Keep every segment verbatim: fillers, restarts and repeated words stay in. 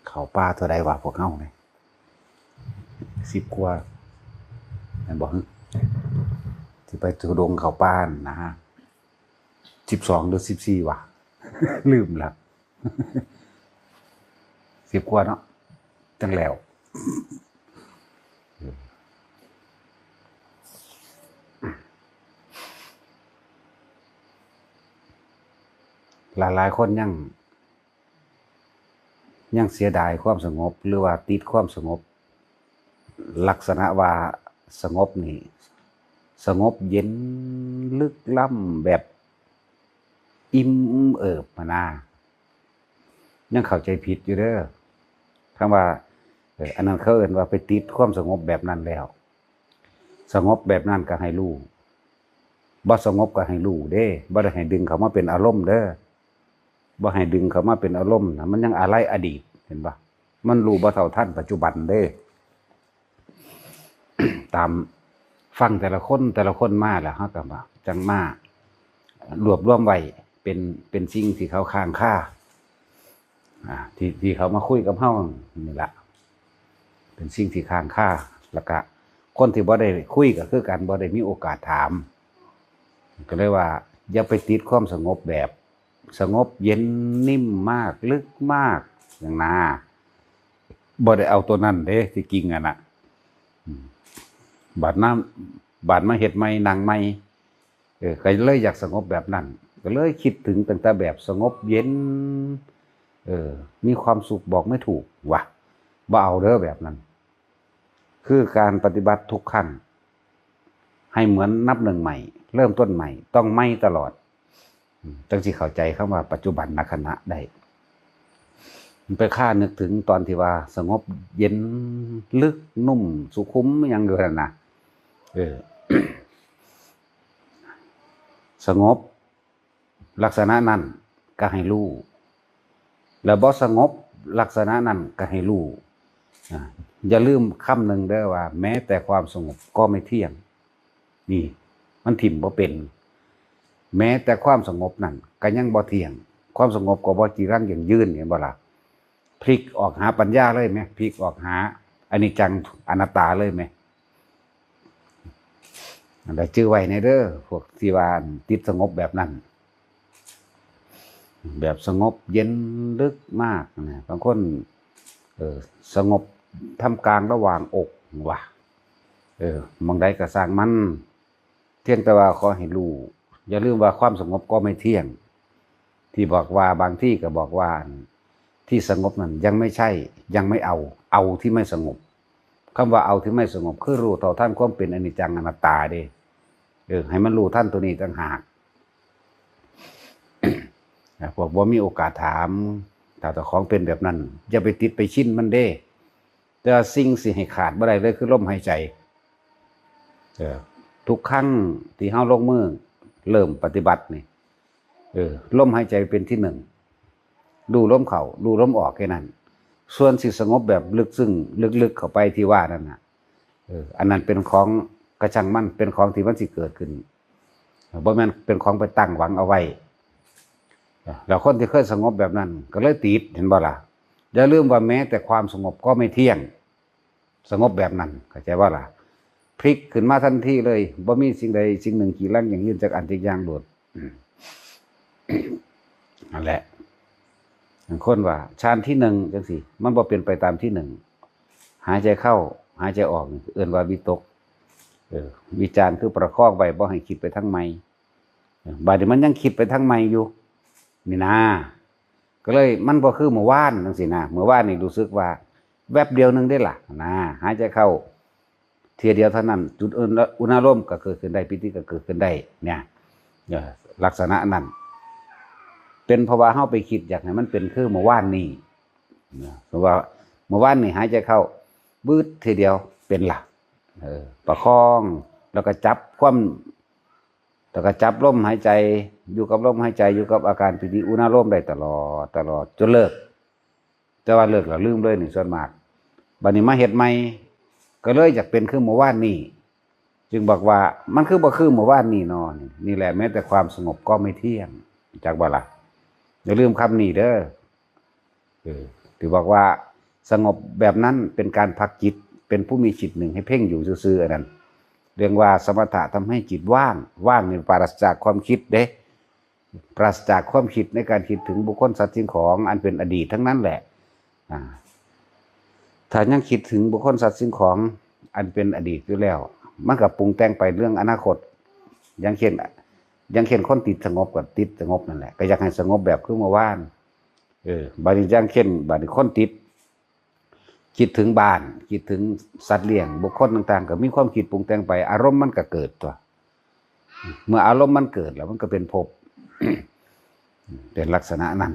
เข้าป่าเท่าใดวะพวกเฮาเนี่ย สิบกว่า แม่นบ่ สิไปธุดงค์เข้าป่านั่นนะ สิบสองหรือสิบสี่วะ ลืมละ สิบกว่าเนาะ จั่งแล้ว หลายๆคนยัง ยังเสียดายความสงบ หรือว่าติดความสงบ ลักษณะว่าสงบนี่ สงบเย็นลึกล้ำแบบอิ่มเอิบหั้นนะ ยังเข้าใจผิดอยู่เด้อ คำว่า เอ่อ อันนั้นเขาเอิ้นว่าไปติดความสงบแบบนั้นแล้ว สงบแบบนั้นก็ให้รู้ บ่สงบก็ให้รู้เด้ บ่ได้ให้ดึงเข้ามาเป็นอารมณ์เด้อ บ่ให้ดึงเข้ามาเป็นอารมณ์นะ มันยังอาลัยอดีต เห็นบ่ มันรู้บ่เท่าทันปัจจุบันเด้ ตามฟังแต่ละคน แต่ละคนมาแล้ว เฮาก็ว่าจั่งมารวบรวมไว้เป็น เป็นสิ่งที่เขาค้างคา อ่า ที่ ที่เขามาคุยกับเฮานี่ล่ะ เป็นสิ่งที่ค้างคา แล้วก็คนที่บ่ได้คุยก็คือกัน บ่ได้มีโอกาสถาม ก็เลยว่า อย่าไปติดความสงบแบบ สงบเย็นนิ่มมาก ลึกมาก อย่างนา บ่ได้เอาตัวนั้นเด้ ที่จริงอะนะ อืม บาดน้ำ บาดมาเฮ็ดใหม่ นั่งใหม่ เออ ก็เลยอยากสงบแบบนั้น ก็เลยคิดถึงตั้งแต่แบบสงบเย็น เออ มีความสุขบอกไม่ถูกว่ะ บ่เอาเด้อแบบนั้น คือการปฏิบัติทุกครั้ง ให้เหมือนนับหนึ่งใหม่ เริ่มต้นใหม่ ต้องใหม่ตลอด อืม จั่งสิเข้าใจคำว่าปัจจุบันขณะได้ มันไปคานึกถึงตอนที่ว่าสงบเย็นลึกนุ่มสุขุมหยังอยู่นั่นนะ เออ สงบลักษณะนั้นก็ให้รู้ แล้วบ่สงบลักษณะนั้นก็ให้รู้ อ่า อย่าลืมคำหนึ่งเด้อว่า แม้แต่ความสงบก็ไม่เที่ยง นี่ มันถิ่มบ่เป็น แม้แต่ความสงบนั่นก็ยังบ่เที่ยง ความสงบก็บ่จีรังยั่งยืน เห็นบ่ล่ะ พลิกออกหาปัญญาเลยไหม พลิกออกหาอนิจจังอนัตตาเลยไหม อันใดจื่อไว้แน่เด้อ พวกที่ว่าติดสงบแบบนั้น แบบสงบเย็นลึกมากนะ บางคน เออ สงบท่ามกลางระหว่างอกว่ะ เออ หม่องใดก็ซ่างมัน เพียงแต่ว่าขอให้รู้ อย่าลืมว่าความสงบก็ไม่เที่ยง ที่บอกว่าบางที่ก็บอกว่า ที่สงบนั้นยังไม่ใช่ ยังไม่เอา เอาที่ไม่สงบ คำว่าเอาที่ไม่สงบ คือรู้เท่าทันความเป็นอนิจจังอนัตตาเด้ เออ ให้มันรู้ทันตัวนี้ต่างหาก อ่ะ พวกบ่มีโอกาสถาม ถ้าเจ้าของเป็นแบบนั้น อย่าไปติดไปชินมันเด้ แต่ว่าสิ่งสิให้ขาดบ่ได้เลยคือลมหายใจ เออ ทุกครั้งที่เฮาลงมือเริ่มปฏิบัตินี่ เออ ลมหายใจเป็นที่หนึ่ง รู้ลมเข้า รู้ลมออกแค่นั้น ส่วนสิสงบแบบลึกซึ้ง ลึกๆเข้าไปที่ว่านั่นน่ะ เออ อันนั้นเป็นของกระช่างมัน เป็นของที่มันสิเกิดขึ้น บ่แม่นเป็นของไปตั้งหวังเอาไว้ แล้วคนที่เคยสงบแบบนั้นก็เลยติด เห็นบ่ล่ะ อย่าลืมว่าแม้แต่ความสงบก็ไม่เที่ยง สงบแบบนั้น เข้าใจบ่ล่ะ พลิกขึ้นมาทันทีเลย บ่มีสิ่งใดสิ่งหนึ่งจีรังยั่งยืนจักอันจักอย่างโลด อืม นั่นแหละ บางคนว่าฌานที่หนึ่งจังซี้ มันบ่เป็นไปตามที่หนึ่ง หายใจเข้า หายใจออกนี่เอิ้นว่าวิตก เออ วิจารคือประคองไว้บ่ให้คิดไปทางใหม่ เออ บาดนี้มันยังคิดไปทางใหม่อยู่ นี่นะ ก็เลยมันบ่คือเมื่อวานจังซี้นะ เมื่อวานนี่รู้สึกว่าแวบเดียวหนึ่งเด้ล่ะนะ หายใจเข้าเทื่อเดียวเท่านั้น จุดอุณห- อุณหภูมิก็เกิดขึ้นได้ ปีติก็เกิดขึ้นได้ เนี่ย เออ ลักษณะนั้น เป็นเพราะว่าเฮาไปคิดอยากให้มันเป็นคือเมื่อวานนี้ นะ สมมุติว่าเมื่อวานนี่หายใจเข้า บึดทีเดียวเป็นละ เออ ประคอง แล้วก็จับความ แล้วก็จับลมหายใจ อยู่กับลมหายใจ อยู่กับอาการปีติอุณาโลมได้ตลอด ตลอด จนเลิก แต่ว่าเลิกแล้วลืมเลยนี่ส่วนมาก บัดนี้มาเฮ็ดใหม่ ก็เลยอยากเป็นคือเมื่อวานนี้ จึงบอกว่ามันคือบ่คือเมื่อวานนี้นอ นี่แหละ แม้แต่ความสงบก็ไม่เที่ยง จักบ่ล่ะ อย่าลืมคำนี้เด้อ เออ ที่บอกว่า สงบแบบนั้นเป็นการพักจิต เป็นผู้มีจิตหนึ่งให้เพ่งอยู่ซื่อๆอันนั้น เรียกว่าสมถะทำให้จิตว่าง ว่างนี่ปราศจากความคิดเด้ ปราศจากความคิดในการคิดถึงบุคคลสัตว์สิ่งของอันเป็นอดีตทั้งนั้นแหละ อ่า ถ้ายังคิดถึงบุคคลสัตว์สิ่งของอันเป็นอดีตอยู่แล้ว มันก็ปรุงแต่งไปเรื่องอนาคต อย่างเช่น อย่างเช่นคนติดสงบก็ติดสงบนั่นแหละ ก็อยากให้สงบแบบคือเมื่อวาน เออ บาดนี้อย่างเช่น บาดนี้คนติด คิดถึงบ้าน คิดถึงสัตว์เลี้ยง บุคคลต่างๆ ก็มีความคิดปรุงแต่งไป อารมณ์มันก็เกิดตัว เมื่ออารมณ์มันเกิดแล้วมันก็เป็นภพ เป็นลักษณะนั้น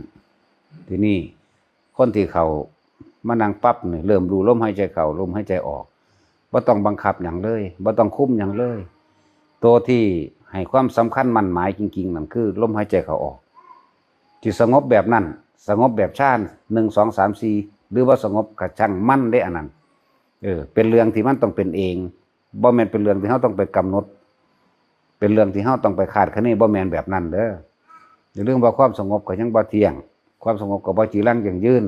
ทีนี้คนที่เขามานั่งปั๊บนี่เริ่มรู้ลมหายใจเข้า ลมหายใจออก บ่ต้องบังคับหยังเลย บ่ต้องคุมหยังเลย ตัวที่ให้ความสำคัญมั่นหมายจริงๆนั่นคือลมหายใจเข้าออก ที่สงบแบบนั้น สงบแบบฌาน หนึ่ง สอง สาม สี่ หรือว่าสงบกะช่างมันเด้อันนั้น เออ เป็นเรื่องที่มันต้องเป็นเอง บ่แม่นเป็นเรื่องที่เฮาต้องไปกำหนด เป็นเรื่องที่เฮาต้องไปคาดคะเน บ่แม่นแบบนั้นเด้อ อย่าลืมว่าความสงบก็ยังบ่เที่ยง ความสงบก็บ่จีรังยั่งยืน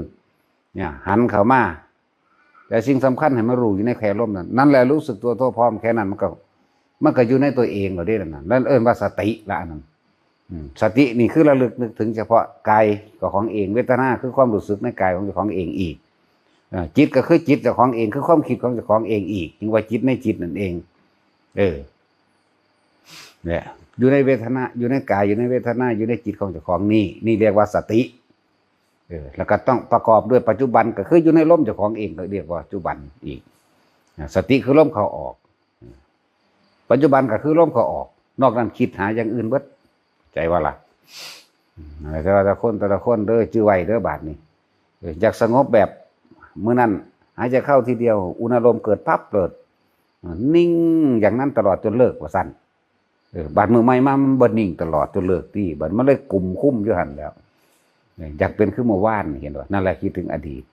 เนี่ย หันเข้ามา แต่สิ่งสำคัญให้มารู้อยู่ในแค่ลมนั้น นั่นแหละรู้สึกตัวทั่วพร้อมแค่นั้นมันก็ มันก็อยู่ในตัวเองแล้วเด้นั่นน่ะ นั่นเอิ้นว่าสติละอันนั้น อืม สตินี่คือระลึกนึกถึงเฉพาะกายก็ของเอง เวทนาคือความรู้สึกในกายของเจ้าของเองอีก อ่า จิตก็คือจิตเจ้าของเอง คือความคิดของเจ้าของเองอีก จึงว่าจิตในจิตนั่นเอง เออ เนี่ย อยู่ในเวทนา อยู่ในกาย อยู่ในเวทนา อยู่ในจิตของเจ้าของนี่ นี่เรียกว่าสติ เออ แล้วก็ต้องประกอบด้วยปัจจุบัน ก็คืออยู่ในลมเจ้าของเอง ก็เรียกว่าปัจจุบันอีก อ่า สติคือลมเข้าออก ปัจจุบันก็คือลมเข้าออก นอกนั้นคิดหาอย่างอื่นเบิด ใจว่าล่ะ อืม แต่ว่าแต่ละคน แต่ละคนเด้อ จื่อไว้เด้อบาดนี้ เออ อยากสงบแบบมื้อนั้น หายใจเข้าทีเดียว อุณาโลมเกิดปั๊บเลย อ่า นิ่งอย่างนั้นตลอดจนเลิกว่าซั่น เออ บาดมื้อใหม่มามันบ่นิ่งตลอดจนเลิกติ บาดมันเลยกุมคุมอยู่หั่นแหล้ว เออ อยากเป็นคือเมื่อวาน เห็นบ่ นั่นแหละคิดถึงอดีต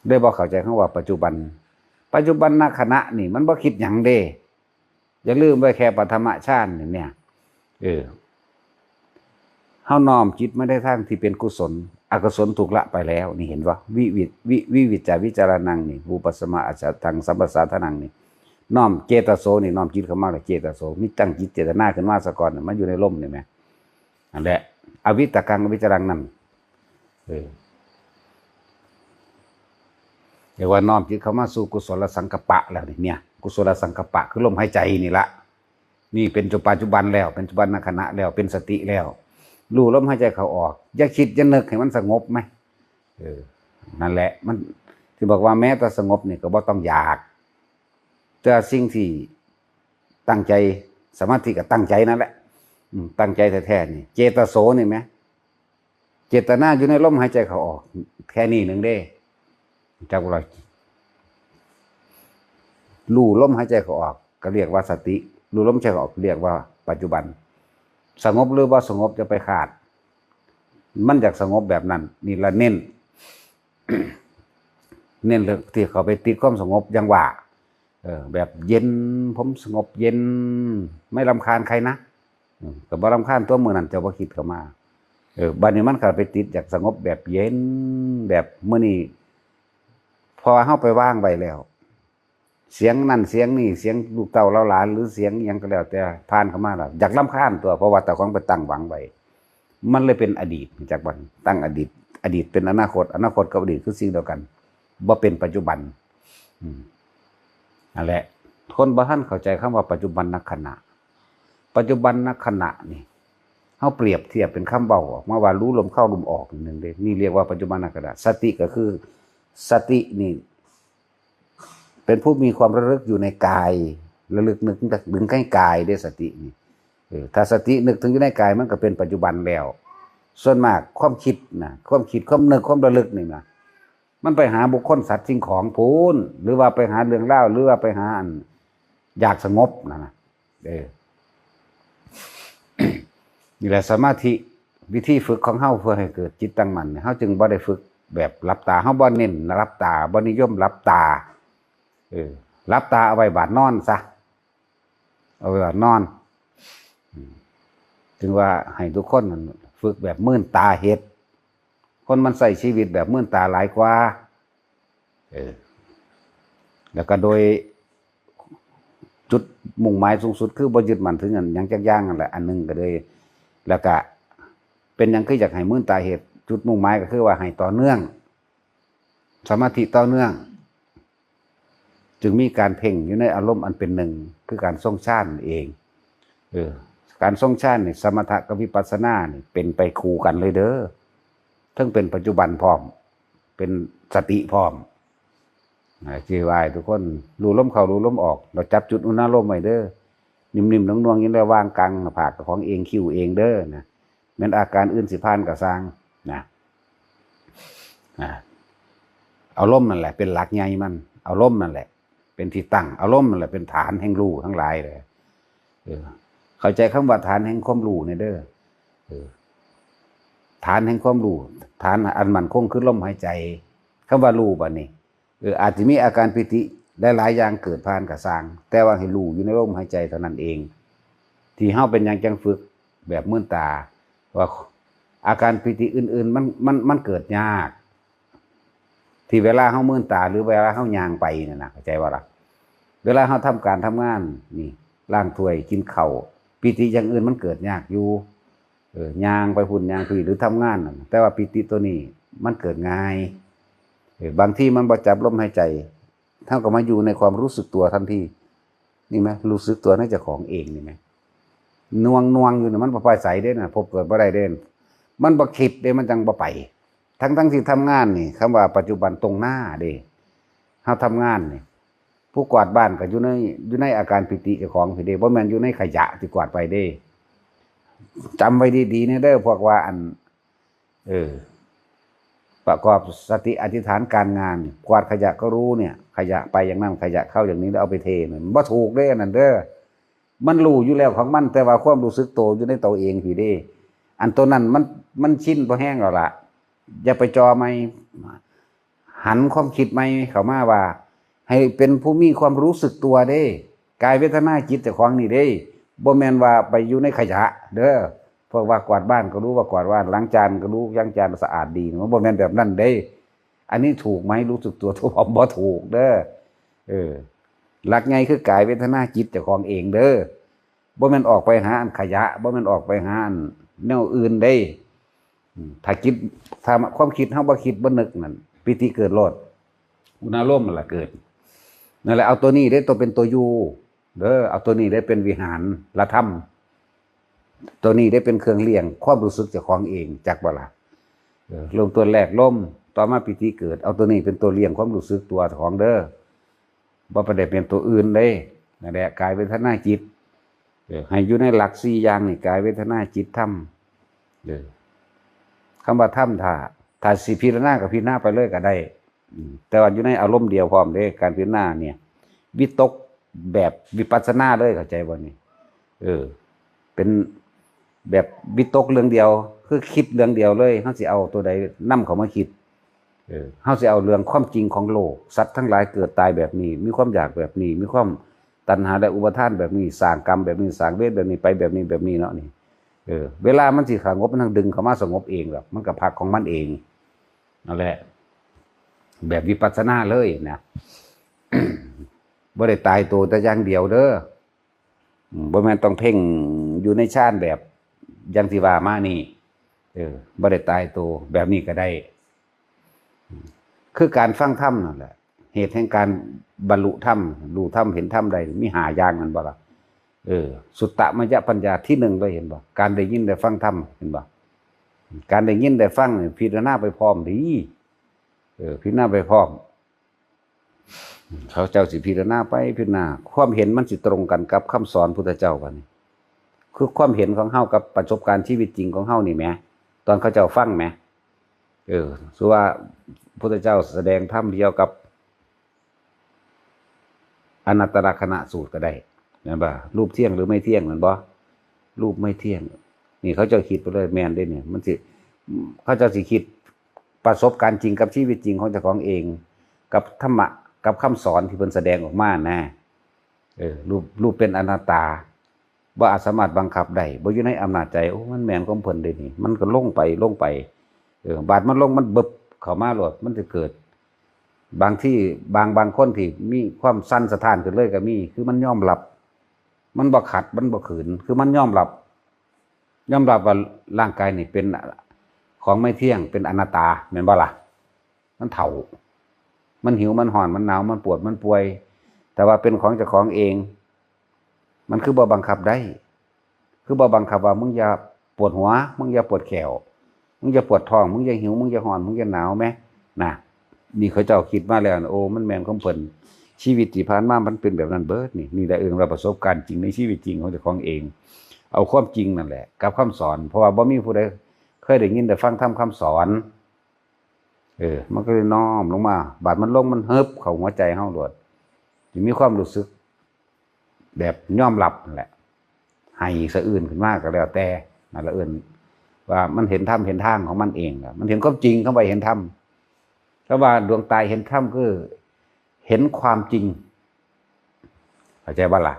เลยบ่เข้าใจคำว่าปัจจุบัน ปัจจุบันนขณะนี่มันบ่คิดหยังเด้ อย่าลืมไว้แค่ปฐมฌานนี่เนี่ย เออ เฮาน้อมจิตมาในทางที่เป็นกุศล อกุศลถูกละไปแล้ว นี่เห็นบ่ วิวิ วิ วิวิจจาวิจารณังนี่ รูปัสสะมาสัจจังสัมปสาทานังนี่ น้อมเจตโสนี่ น้อมจิตเข้ามาแล้วเจตโส มีตั้งจิตเจตนาขึ้นมาซะก่อน มันอยู่ในลมนี่แหม นั่นแหละ อวิตกังอวิจรังนั่น เออ เรียกว่าน้อมจิตเข้ามาสู่กุศลสังกัปปะแล้วนี่ เนี่ย กุศลสังกัปปะคือลมหายใจนี่ละ นี่เป็นจุปัจจุบันแล้ว เป็นจุบันนขณะแล้ว เป็นสติแล้ว รู้ลมหายใจเข้าออก อย่าคิดอย่านึกให้มันสงบไหม เออ นั่นแหละ มันที่บอกว่าแม้แต่สงบนี่ก็บ่ต้องอยาก แต่สิ่งที่ตั้งใจ สมาธิก็ตั้งใจนั่นแหละ อืม ตั้งใจแท้ๆนี่ เจตโสนี่แหม เจตนาอยู่ในลมหายใจเข้าออก แค่นี้หนึ่งเด้ จักว่ารู้ลมหายใจเข้าออก ก็เรียกว่าสติ รู้ลมหายใจเข้าออกเรียกว่าปัจจุบัน สงบหรือบ่สงบจะไปขาด มันอยากสงบแบบนั้น นี่ละเน้น เน้นเรื่องที่เขาไปติดความสงบอย่างว่า เออ แบบเย็น ผมสงบเย็น ไม่รำคาญใครนะ อืม ก็บ่รำคาญตัวมื้อนั้นเจ้าบ่คิดเข้ามา เออ บัดนี้มันก็ไปติดอยากสงบแบบเย็น แบบมื้อนี้ เพราะว่าเฮาไปวางไว้แล้ว เสียงนั่นเสียงนี่ เสียงลูกเต้าเหล่าหลาน หรือเสียงอิหยังก็แล้วแต่ผ่านเข้ามาแล้ว อยากรำคาญตัว เพราะว่าเจ้าของไปตั้งหวังไว้ มันเลยเป็นอดีต รู้จักบ่ ตั้งอดีต อดีตเป็นอนาคต อนาคตกับอดีตคือสิ่งเดียวกัน บ่เป็นปัจจุบัน อืม นั่นแหละ คนบ่ทันเข้าใจคำว่าปัจจุบันนขณะ ปัจจุบันนขณะนี่ เฮาเปรียบเทียบเป็นคำเว้าออกมาว่ารู้ลมเข้าลมออกหนึ่งเด้ นี่เรียกว่าปัจจุบันนขณะ สติก็คือ สตินี่ เป็นผู้มีความระลึกอยู่ในกาย ระลึกนึกถึงในกายเด้ สตินี่ เออ ถ้าสตินึกถึงอยู่ในกายมันก็เป็นปัจจุบันแล้ว ส่วนมากความคิดนะ ความคิด ความนึก ความระลึกนี่นะ มันไปหาบุคคลสัตว์สิ่งของพู้น หรือว่าไปหาเรื่องราว หรือว่าไปหาอันอยากสงบนั่นนะ เออ นี่แหละสมาธิ วิธีฝึกของเฮาเพื่อให้เกิดจิตตั้งมั่นเนี่ย เฮาจึงบ่ได้ฝึกแบบหลับตา เฮาบ่เน้นหลับตา บ่นิยมหลับตา เออ หลับตาเอาไว้บาดนอนซะ เอาไว้บาดนอน อืม ถึงว่าให้ทุกคนนั่นฝึกแบบมื่นตาเฮ็ด คนมันใช้ชีวิตแบบมื่นตาหลายกว่า เออ แล้วก็โดยจุดมุ่งหมายสูงสุดคือบ่ยึดมั่นถึงอันหยังจักอย่างนั่นแหละ อันหนึ่งก็เลย แล้วก็เป็นหยังคืออยากให้มื่นตาเหตุ จุดมุ่งหมายก็คือว่าให้ต่อเนื่อง สมาธิต่อเนื่อง จึงมีการเพ่งอยู่ในอารมณ์อันเป็นหนึ่ง คือการทรงฌานเอง เออ การทรงฌานนี่ สมถะกับวิปัสสนานี่เป็นไปคู่กันเลยเด้อ ทั้งเป็นปัจจุบันพร้อม เป็นสติพร้อม นะ ที่ว่าให้ทุกคนรู้ลมเข้ารู้ลมออก เราจับจุดอุณาโลมไว้เด้อ นิ่มๆ นวลๆ อย่างเด้อ วางกลางหน้าผากของเอง คิ้วเองเด้อนะ แม้นอาการอื่นสิผ่านก็ซ่างนะ นะ เอาลมนั่นแหละเป็นหลักใหญ่มัน เอาลมนั่นแหละเป็นที่ตั้ง เอาลมนั่นแหละเป็นฐานแห่งรู้ทั้งหลายเลย เออ เข้าใจคำว่าฐานแห่งความรู้เนี่ยเด้อ เออ ฐานแห่งความรู้ ฐานอันมั่นคงคือลมหายใจ คำว่ารู้บัดนี้ เออ อาจจะมีอาการปีติหลายๆ อย่างเกิดผ่านก็ซ่าง แต่ว่าให้รู้อยู่ในลมหายใจเท่านั้นเอง ที่เฮาเป็นหยังจังฝึกแบบมื่นตา ว่าอาการปีติอื่นๆ มัน มัน มันเกิดยาก ที่เวลาเฮามื่นตาหรือเวลาเฮาย่างไปนั่นนะ เข้าใจบ่ล่ะ เวลาเฮาทำการทำงานนี่ ล้างถ้วย กินข้าว ปีติอย่างอื่นมันเกิดยากอยู่ เออ ย่างไปพุ้นย่างพี้หรือทำงานนั่น แต่ว่าปีติตัวนี้มันเกิดง่าย เออ บางทีมันบ่จับลมหายใจ เฮาก็มาอยู่ในความรู้สึกตัวทันที นี่ไหม รู้สึกตัวในเจ้าของเองนี่ไหม นวงๆ อยู่เนี่ย มันบ่ไปไสเด้นะ พบเกิดบ่ได้เด้ มันบ่คิดเด้ มันจังบ่ไป ทั้งๆ ที่ทำงานนี่ คำว่าปัจจุบันตรงหน้าเด้ เฮาทำงานนี่ ผู้กวาดบ้านก็อยู่ใน อยู่ในอาการปีติเจ้าของพี้เด้ บ่แม่นอยู่ในขยะที่กวาดไปเด้ จำไว้ดีๆ เนี่ยเด้อ พวกว่าอัน เออ ประกอบสติอธิษฐานการงาน กวาดขยะก็รู้เนี่ย ขยะไปอย่างนั้น ขยะเข้าอย่างนี้ แล้วเอาไปเทเนี่ย มันบ่ถูกเด้ อันนั้นเด้อ มันรู้อยู่แล้วของมัน แต่ว่าความรู้สึกโตอยู่ในตัวเองพี้เด้ อันตัวนั้นมัน มันชินพอแห้งแล้วล่ะ อย่าไปจ่อใหม่ หันความคิดใหม่เข้ามาว่า ให้เป็นผู้มีความรู้สึกตัวเด้ กายเวทนาจิตเจ้าของนี่เด้ บ่แม่นว่าไปอยู่ในขยะเด้อ พวกว่ากวาดบ้านก็รู้ว่ากวาดบ้าน ล้างจานก็รู้ล้างจานสะอาดดี มันบ่แม่นแบบนั้นเด้ อันนี้ถูกไหม รู้สึกตัว ถูกบ่ ถูกเด้อ เออ หลักใหญ่คือกายเวทนาจิตเจ้าของเองเด้อ บ่แม่นออกไปหาอันขยะ บ่แม่นออกไปหาอันแนวอื่นเด้ อืม ถ้าคิด ถ้าความคิดเฮาบ่คิดบ่นึกนั่น ปีติเกิดโลด อุณาโลมมันละเกิด นั่นแหละ เอาตัวนี้เด้ ตัวเป็นตัวอยู่เด้อ เอาตัวนี้ได้เป็นวิหารละธรรม ตัวนี้ได้เป็นเครื่องเลี้ยงความรู้สึกเจ้าของเอง จักบ่ล่ะ เออ เริ่มต้นแรกลม ต่อมาปีติเกิด เอาตัวนี้เป็นตัวเลี้ยงความรู้สึกตัวเจ้าของเด้อ บ่ไปได้เป็นตัวอื่นเด้ นั่นแหละ กายเวทนาจิต เออ ให้อยู่ในหลักสี่อย่างนี่ กายเวทนาจิตธรรม เออ คำว่าธรรม ถ้า ถ้าสิพิจารณาก็พิจารณาไปเลยก็ได้ อืม แต่ว่าอยู่ในอารมณ์เดียวพร้อมเด้ การพิจารณาเนี่ย วิตกแบบวิปัสสนาเลย เข้าใจบ่นี่ เออ เป็นแบบวิตกเรื่องเดียว คือคิดเรื่องเดียวเลย เฮาสิเอาตัวใดนำเข้ามาคิด เออ เฮาสิเอาเรื่องความจริงของโลก สัตว์ทั้งหลายเกิดตายแบบนี้ มีความอยากแบบนี้ มีความตัณหาและอุปาทานแบบนี้ สร้างกรรมแบบนี้ สร้างเวรแบบนี้ ไปแบบนี้ แบบนี้เนาะนี่ เออ เวลามันสิสงบ มันต้องดึงเข้ามาสงบเองดอก มันก็พักของมันเอง นั่นแหละ แบบวิปัสสนาเลยนะ บ่ได้ตายตัวแต่อย่างเดียวเด้อ อืม บ่แม่นต้องเพ่งอยู่ในฌานแบบอย่างที่ว่ามานี่ เออ บ่ได้ตายตัว แบบนี้ก็ได้ อืม คือการฟังธรรมนั่นแหละ เหตุแห่งการบรรลุธรรม รู้ธรรม เห็นธรรมได้ มีห้าอย่างนั่นบ่ล่ะ เออ สุตตมยปัญญาที่หนึ่งเลย เห็นบ่ การได้ยินได้ฟังธรรม เห็นบ่ การได้ยินได้ฟังนี่พิจารณาไปพร้อมดี เออ พิจารณาไปพร้อม เขาเจ้าสิพิจารณาไปพิจารณา ความเห็นมันสิตรงกันกับคำสอนพุทธเจ้าบัดนี้ คือความเห็นของเฮากับประสบการณ์ชีวิตจริงของเฮานี่แหม ตอนเขาเจ้าฟังแหม เออ สมมุติว่าพุทธเจ้าแสดงธรรมเดียวกับ อนัตตลักษณะสูตรก็ได้ แม่นบ่ รูปเที่ยงหรือไม่เที่ยง แม่นบ่ รูปไม่เที่ยง นี่เขาเจ้าคิดไปเลย แม่นเด้เนี่ย มันสิ เขาเจ้าสิคิดประสบการณ์จริงกับชีวิตจริงของเจ้าของเอง กับธรรมะ กับคำสอนที่เพิ่นแสดงออกมานะ เออ รูป รูปเป็นอนัตตา บ่อาจสามารถบังคับได้ บ่อยู่ในอำนาจใจ โอ้ มันแม่นของเพิ่นเด้นี่ มันก็ลงไป ลงไป เออ บาดมันลง มันบึบเข้ามาโลด มันจะเกิด บางที่ บาง บางคนที่มีความสั่นสะท้านขึ้นเลยก็มี คือมันยอมรับ มันบ่ขัด มันบ่ขืน คือมันยอมรับ ยอมรับว่าร่างกายนี่เป็นของไม่เที่ยง เป็นอนัตตา แม่นบ่ล่ะ มันเฒ่า มันหิว มันฮ้อน มันหนาว มันปวด มันป่วย แต่ว่าเป็นของเจ้าของเอง มันคือบ่บังคับได้ คือบ่บังคับว่า มึงอย่าปวดหัว มึงอย่าปวดแข้ว มึงอย่าปวดท้อง มึงอย่าหิว มึงอย่าฮ้อน มึงอย่าหนาวแหม นะ นี่เขาเจ้าคิดมาแล้ว โอ้ มันแม่นของเพิ่น ชีวิตที่ผ่านมามันเป็นแบบนั้นเบิดนี่ นี่แหละเอิ้นว่าประสบการณ์จริงในชีวิตจริงของเจ้าของเอง เอาความจริงนั่นแหละ กับคำสอน เพราะว่าบ่มีผู้ใดเคยได้ยินได้ฟังธรรมคำสอน เออ มันก็เลยน้อมลงมา บาดมันลง มันเฮิบเข้าหัวใจเฮาโลด สิมีความรู้สึกแบบยอมรับนั่นแหละ ให้สะอื้นขึ้นมาก็แล้วแต่ นั่นละเอิ้นว่ามันเห็นธรรมเห็นทางของมันเองล่ะ มันเห็นความจริง คำว่าเห็นธรรม คำว่าดวงตาเห็นธรรมคือเห็นความจริง เข้าใจบ่ล่ะ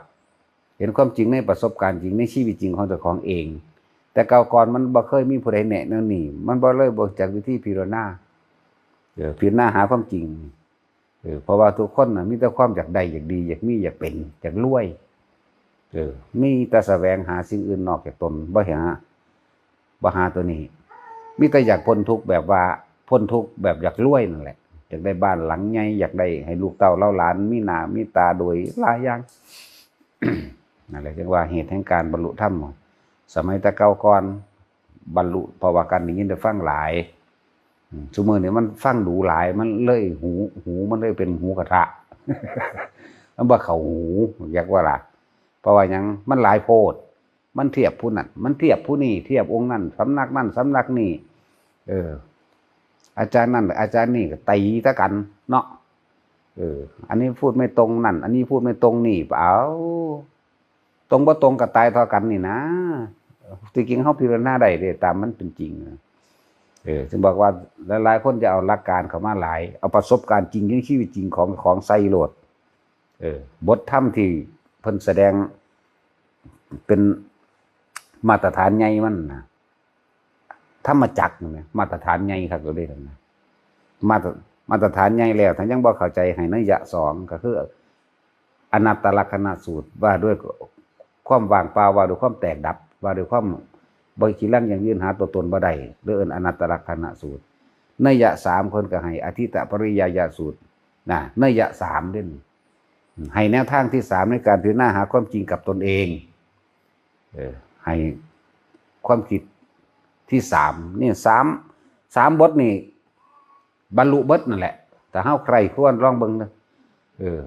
เห็นความจริงในประสบการณ์จริง ในชีวิตจริงของเจ้าของเอง แต่เก่าก่อนมันบ่เคยมีผู้ใดแนะแนวนี้ มันบ่เลยบ่รู้จักวิธีพิจารณา เออ พิจารณาหาความจริง เออ เพราะว่าทุกคนน่ะมีแต่ความอยากได้ อยากดี อยากมี อยากเป็น อยากรวย เออ มีแต่แสวงหาสิ่งอื่นนอกจากตน บ่หา บ่หาตัวนี้ มีแต่อยากพ้นทุกข์แบบว่า พ้นทุกข์แบบอยากรวยนั่นแหละ อยากได้บ้านหลังใหญ่ อยากได้ให้ลูกเต้าเหล่าหลานมีหน้ามีตาโดยหลายอย่าง นั่นแหละจึงว่าเหตุแห่งการบรรลุธรรม สมัยแต่เก่าก่อน บรรลุ เพราะว่าการได้ยินได้ฟังหลาย อืม ซุมื้อนี้มันฟังดูหลาย มันเลยหู หูมันเลยเป็นหูกระทะ มันบ่เข้าหู อยากว่าล่ะ เพราะว่าหยัง มันหลายโพด มันเทียบผู้นั้น มันเทียบผู้นี้ เทียบองค์นั้น สำนักนั้น สำนักนี้ เออ อาจารย์นั่น อาจารย์นี่ก็ตีตะกันเนาะ เออ อันนี้พูดไม่ตรงนั่น อันนี้พูดไม่ตรงนี่ เอา ตรงบ่ตรงก็ตายเท่ากันนี่นะ ที่จริงเฮาพิจารณาได้เด้ ตามมันเป็นจริงนะ เออ จึงบอกว่าหลายๆคนจะเอาหลักการเข้ามาหลาย เอาประสบการณ์จริงในชีวิตจริงของ ของใส่โลด เออ บทธรรมที่เพิ่นแสดงเป็นมาตรฐานใหญ่มันนะ ธรรมจักรนั่นแหละ มาตรฐานใหญ่คักเลยนะ มาตร มาตรฐานใหญ่แล้ว ถ้ายังบ่เข้าใจ ให้นัยยะสอง ก็คืออนัตตลักษณสูตร ว่าด้วยความว่างเปล่า ว่าด้วยความแตกดับ ว่าด้วยความบ่ขี้ลังยั่งยืน หาตัวตนบ่ได้ หรือเอิ้นอนัตตลักษณสูตร นัยยะสาม เพิ่นก็ให้อธิตตปริยายสูตรนะ นัยยะสามเด้ ให้แนวทางที่สามในการพิจารณาหาความจริงกับตนเอง เออ ให้ความคิดที่สามนี่ สาม สามบทนี่บรรลุเบิดนั่นแหละ แต่เฮาใคร่ครวญลองเบิ่งนะ เออ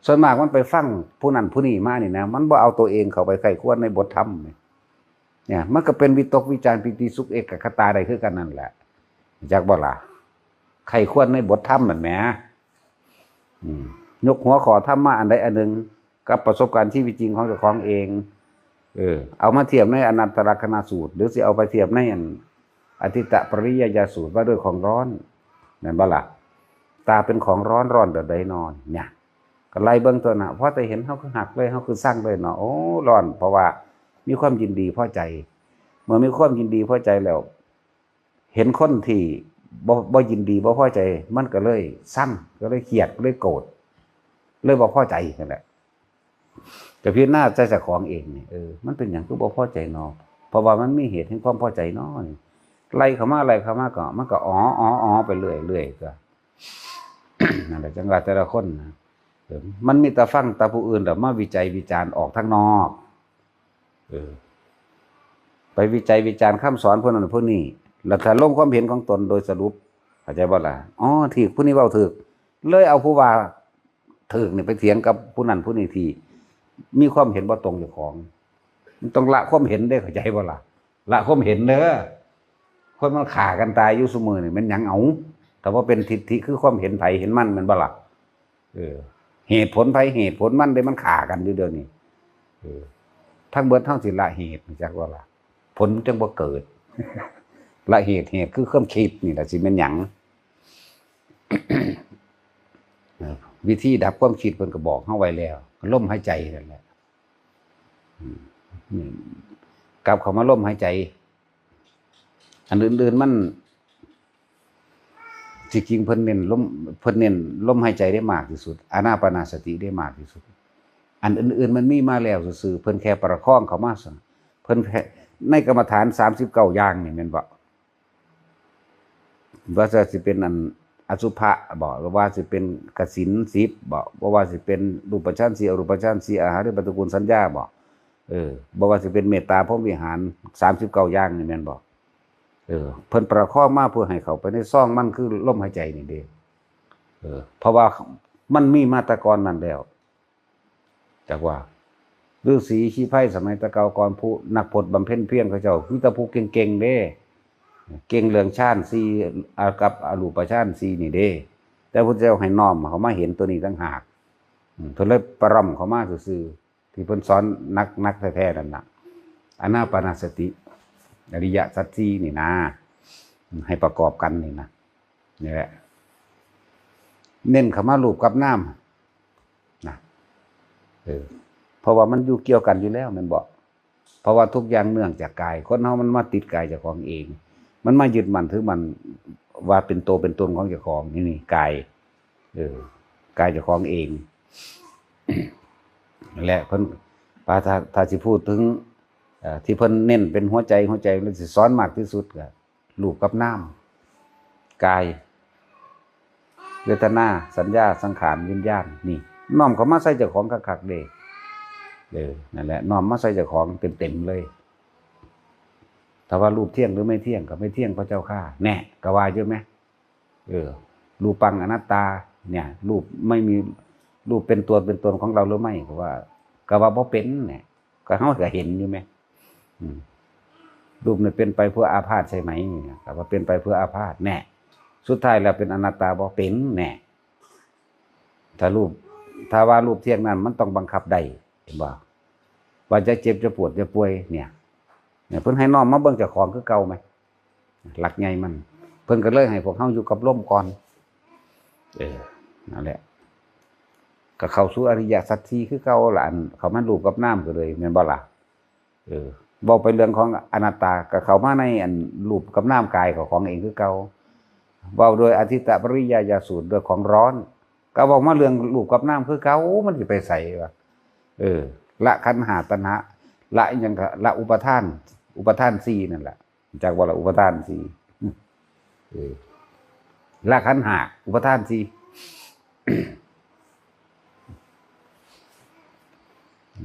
ส่วนมากมันไปฟังผู้นั้นผู้นี้มานี่นะ มันบ่เอาตัวเองเข้าไปใคร่ครวญในบทธรรมนี่ เนี่ย มันก็เป็นวิตกวิจารปีติสุขเอกคตาได้คือกันนั่นแหละ จักบ่ล่ะ ใคร่ครวญในบทธรรมนั่นแหม อืม ยกหัวข้อธรรมะอันใดอันหนึ่ง กับประสบการณ์ชีวิตจริงของเจ้าของเอง เออ เอามาเทียบในอนัตตลักษณสูตร หรือสิเอาไปเทียบในอันอธิตตปริยายสูตร ว่าด้วยของร้อน แม่นบ่ล่ะ ตาเป็นของร้อน ร้อนแบบใดนอน เนี่ย ก็ไล่เบิ่งตัวน่ะ พอแต่เห็นเฮาคือฮักเลย เฮาคือซังเลยเนาะ โอ้ ร้อน เพราะว่ามีความยินดีพอใจ เมื่อมีความยินดีพอใจแล้ว เห็นคนที่บ่ บ่ยินดี บ่พอใจ มันก็เลยซัง ก็เลยเครียด ก็เลยโกรธ เลยบ่พอใจนั่นแหละ ก็พิจารณาใจเจ้าของเองนี่ เออ มันเป็นหยังคือบ่พอใจนอ เพราะว่ามันมีเหตุแห่งความพอใจนอนี่ ไล่เข้ามา ไล่เข้ามาก็ มันก็อ๋อ อ๋อ อ๋อ ไปเรื่อย เรื่อยก็ นั่นแหละ จังว่าแต่ละคนนะ เออ มันมีแต่ฟังแต่ผู้อื่นแล้วมาวิจัยวิจารณ์ออกทางนอก เออ ไปวิจัยวิจารณ์คำสอนพวกนั้นพวกนี้ แล้วถ้าลงความเห็นของตนโดยสรุป เข้าใจบ่ล่ะ อ๋อ ถูก ผู้นี้เว้าถูก เลยเอาผู้ว่าถูกนี่ไปเถียงกับผู้นั้นผู้นี้ที่มีความเห็นบ่ตรงเจ้าของ มันต้องละความเห็นเด้ เข้าใจบ่ล่ะ ละความเห็นเด้อ คนมันฆ่ากันตายอยู่ซุมื้อนี่ แม่นหยังเอา ถ้าว่าเป็นทิฏฐิคือความเห็นไผเห็นมัน แม่นบ่ล่ะ เออ เหตุผลไผเหตุผลมันเด้ มันฆ่ากันอยู่เดี๋ยวนี้ เออ ทั้งเบิดเฮาสิละเหตุ จักว่าล่ะ ผลจังบ่เกิด ละเหตุ เหตุคือความคิดนี่แหละ สิแม่นหยัง เออ วิธีดับความคิดเพิ่นก็บอกเฮาไว้แล้ว ลมหายใจนั่นแหละ อืม นี่ กลับเข้ามาลมหายใจ อันอื่นๆมัน ที่จริงเพิ่นเน้นลม เพิ่นเน้นลมหายใจได้มากที่สุด อานาปานสติได้มากที่สุด อันอื่นๆมันมีมาแล้วซื่อๆ เพิ่นแค่ประคองเข้ามาซั่น เพิ่นแค่ ในกรรมฐานสามสิบเก้าอย่างนี่แม่นบ่ ว่าจะสิเป็นอันอสุภะบ่ หรือว่าสิเป็นกสิณสิบบ่ บ่ว่าสิเป็นรูปฌานสี่ อรูปฌานสี่ อาหาริปฏิกูลสัญญาบ่ เออ บ่ว่าสิเป็นเมตตาพรหมวิหารสามสิบเก้าอย่างนี่แม่นบ่ เออ เพิ่นประคองมาเพื่อให้เข้าไปในซองมันคือลมหายใจนี่เด้ เออ เพราะว่ามันมีมาแต่ก่อนนั้นแล้ว จักว่า ฤๅษีชีไพรสมัยแต่เก่าก่อน ผู้นักพจน์บำเพ็ญเพียรเขาเจ้า คือแต่ผู้เก่งๆเด้ เก่งเรื่องฌานสี่ อ่า กับอรูปฌานสี่นี่เด้ แต่พระเจ้าให้น้อมเขามาเห็นตัวนี้ต่างหาก อืม เพิ่นเลยปร่ำเข้ามาซื่อๆ ที่เพิ่นสอนหนักๆแท้ๆนั่นน่ะ อานาปานสติ อริยสัจสี่นี่นะ ให้ประกอบกันนี่นะ นี่แหละ เน้นเข้ามารูปกับนามนะ เออ เพราะว่ามันอยู่เกี่ยวกันอยู่แล้วแม่นบ่ เพราะว่าทุกอย่างเนื่องจากกาย คนเฮามันมาติดกายเจ้าของเอง มันมายึดมั่นถือมั่นว่าเป็นตัวเป็นตนของเจ้าของ นี่ นี่กาย เออ กายเจ้าของเอง และเพิ่น ถ้า ถ้า ถ้าสิพูดถึง เอ่อ ที่เพิ่นเน้นเป็นหัวใจ หัวใจ เพิ่นสิสอนมากที่สุดก็รูปกับนาม กาย เวทนา สัญญา สังขาร วิญญาณ นี่ น้อมเข้ามาใส่เจ้าของคักๆเด้ เออ นั่นแหละ น้อมมาใส่เจ้าของเต็มๆเลย ถ้าว่ารูปเที่ยงหรือไม่เที่ยง ก็ไม่เที่ยงพระเจ้าข้า แน่ ก็ว่าอยู่ไหม เออ รูปังอนัตตา เนี่ย รูปไม่มี รูปเป็นตัวเป็นตนของเราหรือไม่ ก็ว่า ก็ว่าบ่เป็นเนี่ย ก็เฮาก็เห็นอยู่ไหม อืม รูปเนี่ยเป็นไปเพื่ออาพาธใช่ไหม เนี่ย ก็ว่าเป็นไปเพื่ออาพาธ แน่ สุดท้ายแล้วเป็นอนัตตาบ่ เป็น แน่ ถ้ารูป ถ้าว่ารูปเที่ยงนั้นมันต้องบังคับได้ เห็นบ่ ว่าจะเจ็บจะปวดจะป่วย เนี่ย เนี่ย เพิ่นให้น้อมมาเบิ่งเจ้าของคือเก่าไหม หลักใหญ่มัน เพิ่นก็เลยให้พวกเฮาอยู่กับลมก่อน เออ นั่นแหละ ก็เข้าสู่อริยสัจสี่คือเก่าล่ะ อันเข้ามารูปกับนามก็เลย แม่นบ่ล่ะ เออ เว้าไปเรื่องของอนัตตา ก็เข้ามาในอันรูปกับนามกายของเองคือเก่า เว้าโดยอธิตตปริยายสูตร โดยของร้อน ก็เว้ามาเรื่องรูปกับนามคือเก่า มันสิไปไสวะ เออ ละขันธ์ห้าตัณหา ละอิหยังก็ ละอุปาทาน อุปาทานสี่นั่นแหละ จักว่าละอุปาทานสี่ เออ ละขันธ์ห้า อุปาทานสี่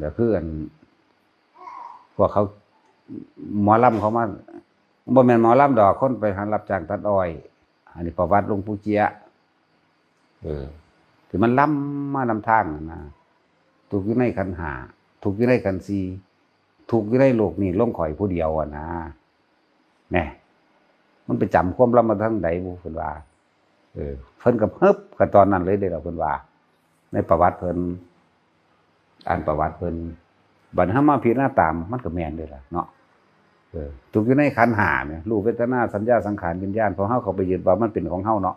ก็คืออัน พวกเขา หมอลำเขามา บ่แม่นหมอลำดอก คนไปหารับจ้างตัดอ้อย อันนี้ประวัติหลวงปู่เจี๊ยะ เออ ที่มันลำมานำทางนั่นนะ ทุกข์อยู่ในขันธ์ห้า ทุกข์อยู่ในขันธ์สี่ ทุกข์อยู่ในโลกนี้ ลงข่อยผู้เดียวอะนะ แหน่ มันไปจำความลำมาทางใดบุ เพิ่นว่า เออ เพิ่นก็ฮึบกันตอนนั้นเลยเด้อล่ะ เพิ่นว่า ในประวัติเพิ่น อ่านประวัติเพิ่น บัดเฮามาพิจารณาตาม มันก็แม่นเด้อล่ะเนาะ เออ ทุกข์อยู่ในขันธ์ห้าเนี่ย รูป เวทนา สัญญา สังขาร วิญญาณ พอเฮาเข้าไปยึดว่ามันเป็นของเฮาเนาะ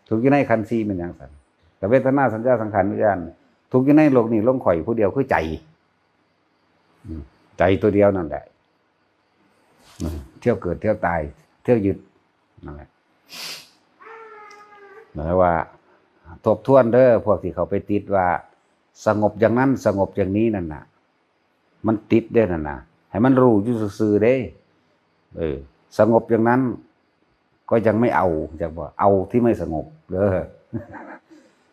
ทุกข์อยู่ในขันธ์สี่แม่นหยังซั่น แต่เวทนา สัญญา สังขาร วิญญาณ ทุกข์อยู่ในโลกนี้ ลงข่อยผู้เดียวคือใจ อืม ใจตัวเดียวนั่นแหละ อืม เที่ยวเกิด เที่ยวตาย เที่ยวยึด นั่นแหละ หมายว่า ทบทวนเด้อ พวกที่เขาไปติดว่า สงบอย่างนั้น สงบอย่างนี้นั่นน่ะ มันติดเด้นั่นน่ะ ให้มันรู้อยู่ซื่อๆเด้ เออ สงบอย่างนั้น ก็ยังไม่เอา จักบ่ เอาที่ไม่สงบเด้อ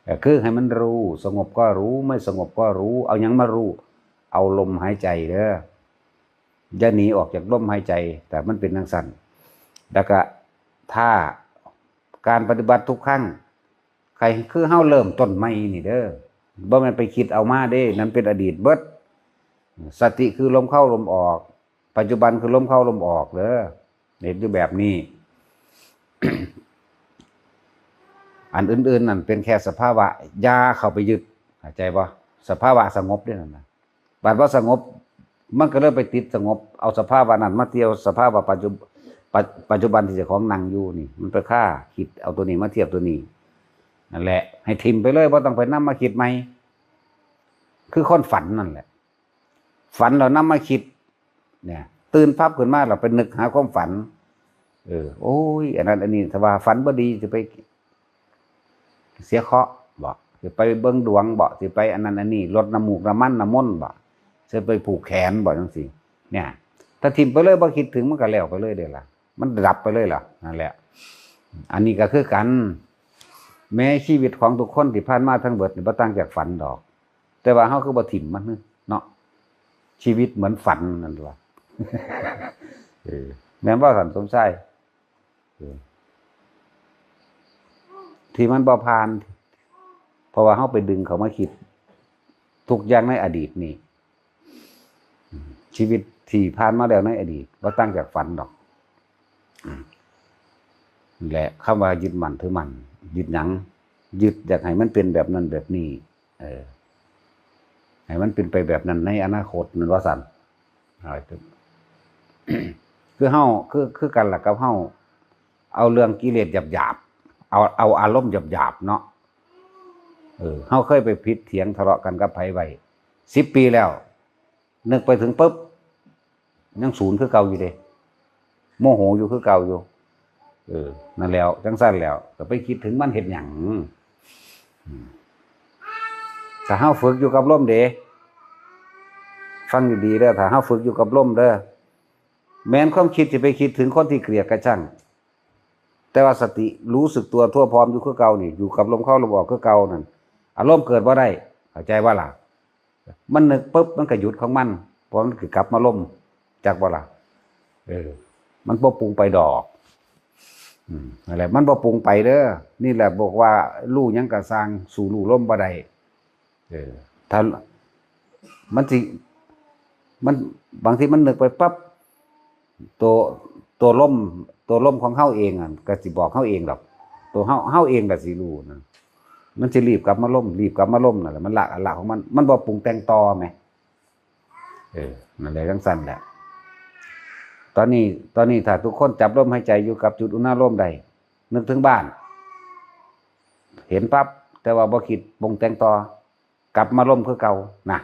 เออ คือให้มันรู้ สงบก็รู้ ไม่สงบก็รู้ เอาหยังมารู้ เอาลมหายใจเด้อ อย่าหนีออกจากลมหายใจ แต่มันเป็นจั่งซั้น แล้วก็ถ้าการปฏิบัติทุกครั้ง ใครคือเฮาเริ่มต้นใหม่นี่เด้อ บ่แม่นไปคิดเอามาเด้ นั่นเป็นอดีตเบิด สติคือลมเข้าลมออก ปัจจุบันคือลมเข้าลมออกเด้อ เฮ็ดอยู่แบบนี้ อันอื่นๆนั่นเป็นแค่สภาวะ อย่าเข้าไปยึด เข้าใจบ่ สภาวะสงบเด้นั่นน่ะ บัดว่าสงบ มันก็เลยไปติดสงบ เอาสภาวะนั้นมาเทียบสภาวะปัจจุ ปัจ ปัจจุบันที่เจ้าของนั่งอยู่นี่ มันไปคาคิดเอาตัวนี้มาเทียบตัวนี้ นั่นแหละ ให้ถิ่มไปเลย บ่ต้องไปนำมาคิดใหม่ คือคนฝันนั่นแหละ ฝันแล้วนำมาคิด เนี่ย ตื่นปั๊บขึ้นมาแล้วไปนึกหาความฝัน เออ โอ้ย อันนั้นอันนี้ ถ้าว่าฝันบ่ดีจะไป เสียเคราะห์บ่ สิไปเบิ่งดวงบ่ สิไปอันนั้นอันนี้ ลดน้ำมูกน้ำมันน้ำมนต์บ่ สิไปผูกแขนบ่ จังซี้ เนี่ย ถ้าถิ่มไปเลย บ่คิดถึง มันก็แล้วไปเลยเด้ล่ะ มันดับไปเลยล่ะ นั่นแหละ อันนี้ก็คือกัน แม้ชีวิตของทุกคนที่ผ่านมาทั้งเบิดนี่บ่ต่างจากฝันดอก แต่ว่าเฮาคือบ่ถิ่มมันเนาะ ชีวิตเหมือนฝันนั่นล่ะ เออ แม่นบ่ ท่านสมชาย เออ ที่มันบ่ผ่าน เพราะว่าเฮาไปดึงเขามาคิด ทุกอย่างในอดีตนี่ ชีวิตที่ผ่านมาแล้วในอดีต บ่ต่างจากฝันดอก อืม และคำว่ายึดมั่นถือมั่น ยึดหยัง ยึดอยากให้มันเป็นแบบนั้นแบบนี้ เออ ให้มันเป็นไปแบบนั้นในอนาคต นั่นว่าซั่น เอา คือเฮา คือ คือกันล่ะกับเฮา เอาเรื่องกิเลสหยาบๆ เอา เอาอารมณ์หยาบๆ เนาะ เออ เฮาเคยไปผิดเถียงทะเลาะกันกับไผไว้ สิบปีแล้ว นึกไปถึงปุ๊บ ยังศูนย์คือเก่าอยู่เด้ โมโหอยู่คือเก่าอยู่ เออ นั่นแล้ว จังซั่นแล้ว ก็ไปคิดถึงมันเฮ็ดหยัง อืม ถ้าเฮาฝึกอยู่กับลมเด้ ฟังดีๆเด้อ ถ้าเฮาฝึกอยู่กับลมเด้อ แม้นความคิดสิไปคิดถึงคนที่เกลียดก็ช่าง แต่ว่าสติรู้สึกตัวทั่วพร้อมอยู่คือเก่านี่ อยู่กับลมเข้าลมออกคือเก่านั่น อารมณ์เกิดบ่ได้ เข้าใจบ่ล่ะ มันนึกปุ๊บ มันก็หยุดของมัน เพราะมันก็กลับมาลม จักบ่ล่ะ เออ มันบ่ปรุงไปดอก อืม นั่นแหละ มันบ่ปรุงไปเด้อ นี่แหละบอกว่ารู้หยังก็ซ่าง สู้รู้ลมบ่ได้ เออ ถ้า มันสิ มัน บางทีมันนึกไปปั๊บ ตัว ตัวลม ตัวลมของเฮาเองอะ ก็สิบอกเฮาเองดอก ตัวเฮา เฮาเองก็สิรู้นะ มันสิรีบกลับมาลม รีบกลับมาลมนั่นแหละ มันละ ละของมัน มันบ่ปรุงแต่งต่อแหม เออ นั่นแหละ จังซั่นแหละ ตอนนี้ ตอนนี้ถ้าทุกคนจับลมหายใจอยู่กับจุดอุณาโลมได้ นึกถึงบ้าน เห็นปั๊บ แต่ว่าบ่คิดปรุงแต่งต่อ กลับมาลมคือเก่า น่ะ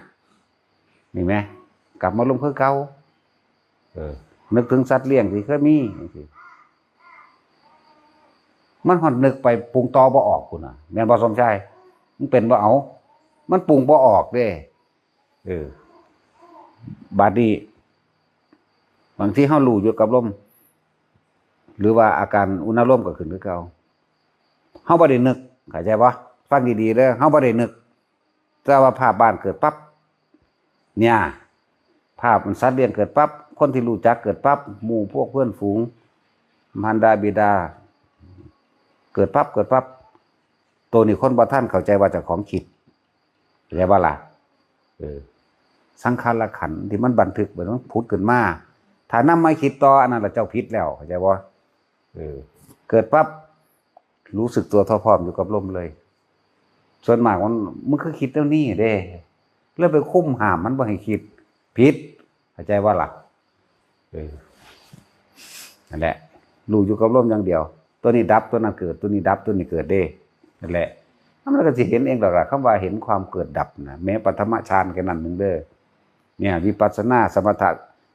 นี่แหม กลับมาลมคือเก่า เออ นึกถึงสัตว์เลี้ยงที่เคยมีจังซี้ มันฮอดนึกไปปรุงต่อบ่ออกพุ้นน่ะ แม่นบ่สมชาย มันเป็นบ่เอา มันปรุงบ่ออกเด้ เออ บาดนี้ บางทีเฮารู้อยู่กับลม หรือว่าอาการอุณาโลมก็ขึ้นคือเก่า เฮาบ่ได้นึก เข้าใจบ่ ฟังดีๆเด้อ เฮาบ่ได้นึก แต่ว่าภาพบ้านเกิดปั๊บ เนี่ย ภาพมันสัตว์เลี้ยงเกิดปั๊บ คนที่รู้จักเกิดปั๊บ หมู่พวกเพื่อนฝูง มารดาบิดา เกิดปั๊บ เกิดปั๊บ ตัวนี้คนบ่ทันเข้าใจว่าเจ้าของคิด เข้าใจบ่ล่ะ เออ สังขารขันธ์ที่มันบันทึกไว้ มันผุดขึ้นมา ถ้านำมาคิดต่อ อันนั้นล่ะเจ้าผิดแล้ว เข้าใจบ่ เออ เกิดปั๊บ รู้สึกตัวทั่วพร้อมอยู่กับลมเลย ส่วนมากมัน มันคือคิดแนวนี้เด้ เลยไปคุมห้ามมันบ่ให้คิด ผิด เข้าใจบ่ล่ะ เออ นั่นแหละ รู้อยู่กับลมอย่างเดียว ตัวนี้ดับ ตัวนั้นเกิด ตัวนี้ดับ ตัวนี้เกิดเด้ นั่นแหละ มันก็สิเห็นเองดอกล่ะ คำว่าเห็นความเกิดดับนะ แม้ปฐมฌานแค่นั้นหนึ่งเด้อ เนี่ย วิปัสสนา สมถะ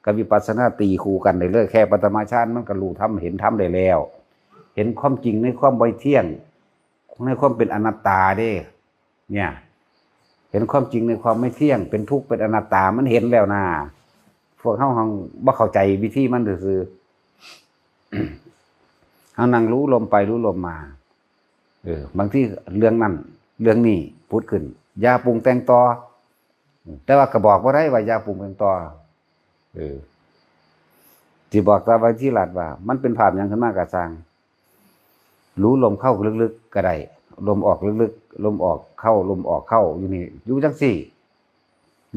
กับวิปัสสนาตีคู่กันได้เลย แค่ปฐมฌานมันก็รู้ธรรม เห็นธรรมได้แล้ว เห็นความจริงในความไม่เที่ยง ในความเป็นอนัตตาเด้ เนี่ย เห็นความจริงในความไม่เที่ยง เป็นทุกข์ เป็นอนัตตา มันเห็นแล้วนะ พวกเฮาหั้นบ่เข้าใจวิธีมันซื่อๆ เฮานั่งรู้ลมไปรู้ลมมา เออ บางทีเรื่องนั้น เรื่องนี้ผุดขึ้น อย่าปรุงแต่งต่อ แต่ว่าก็บอกบ่ได้ว่าอย่าปรุงแต่งต่อ เออ สิบอกตามวิธีลัดว่า มันเป็นภาพหยังขึ้นมาก็ซ่าง รู้ลมเข้าลึกๆก็ได้ ลมออกลึกๆ ลมออกเข้า ลมออกเข้า อยู่นี่ อยู่จังซี่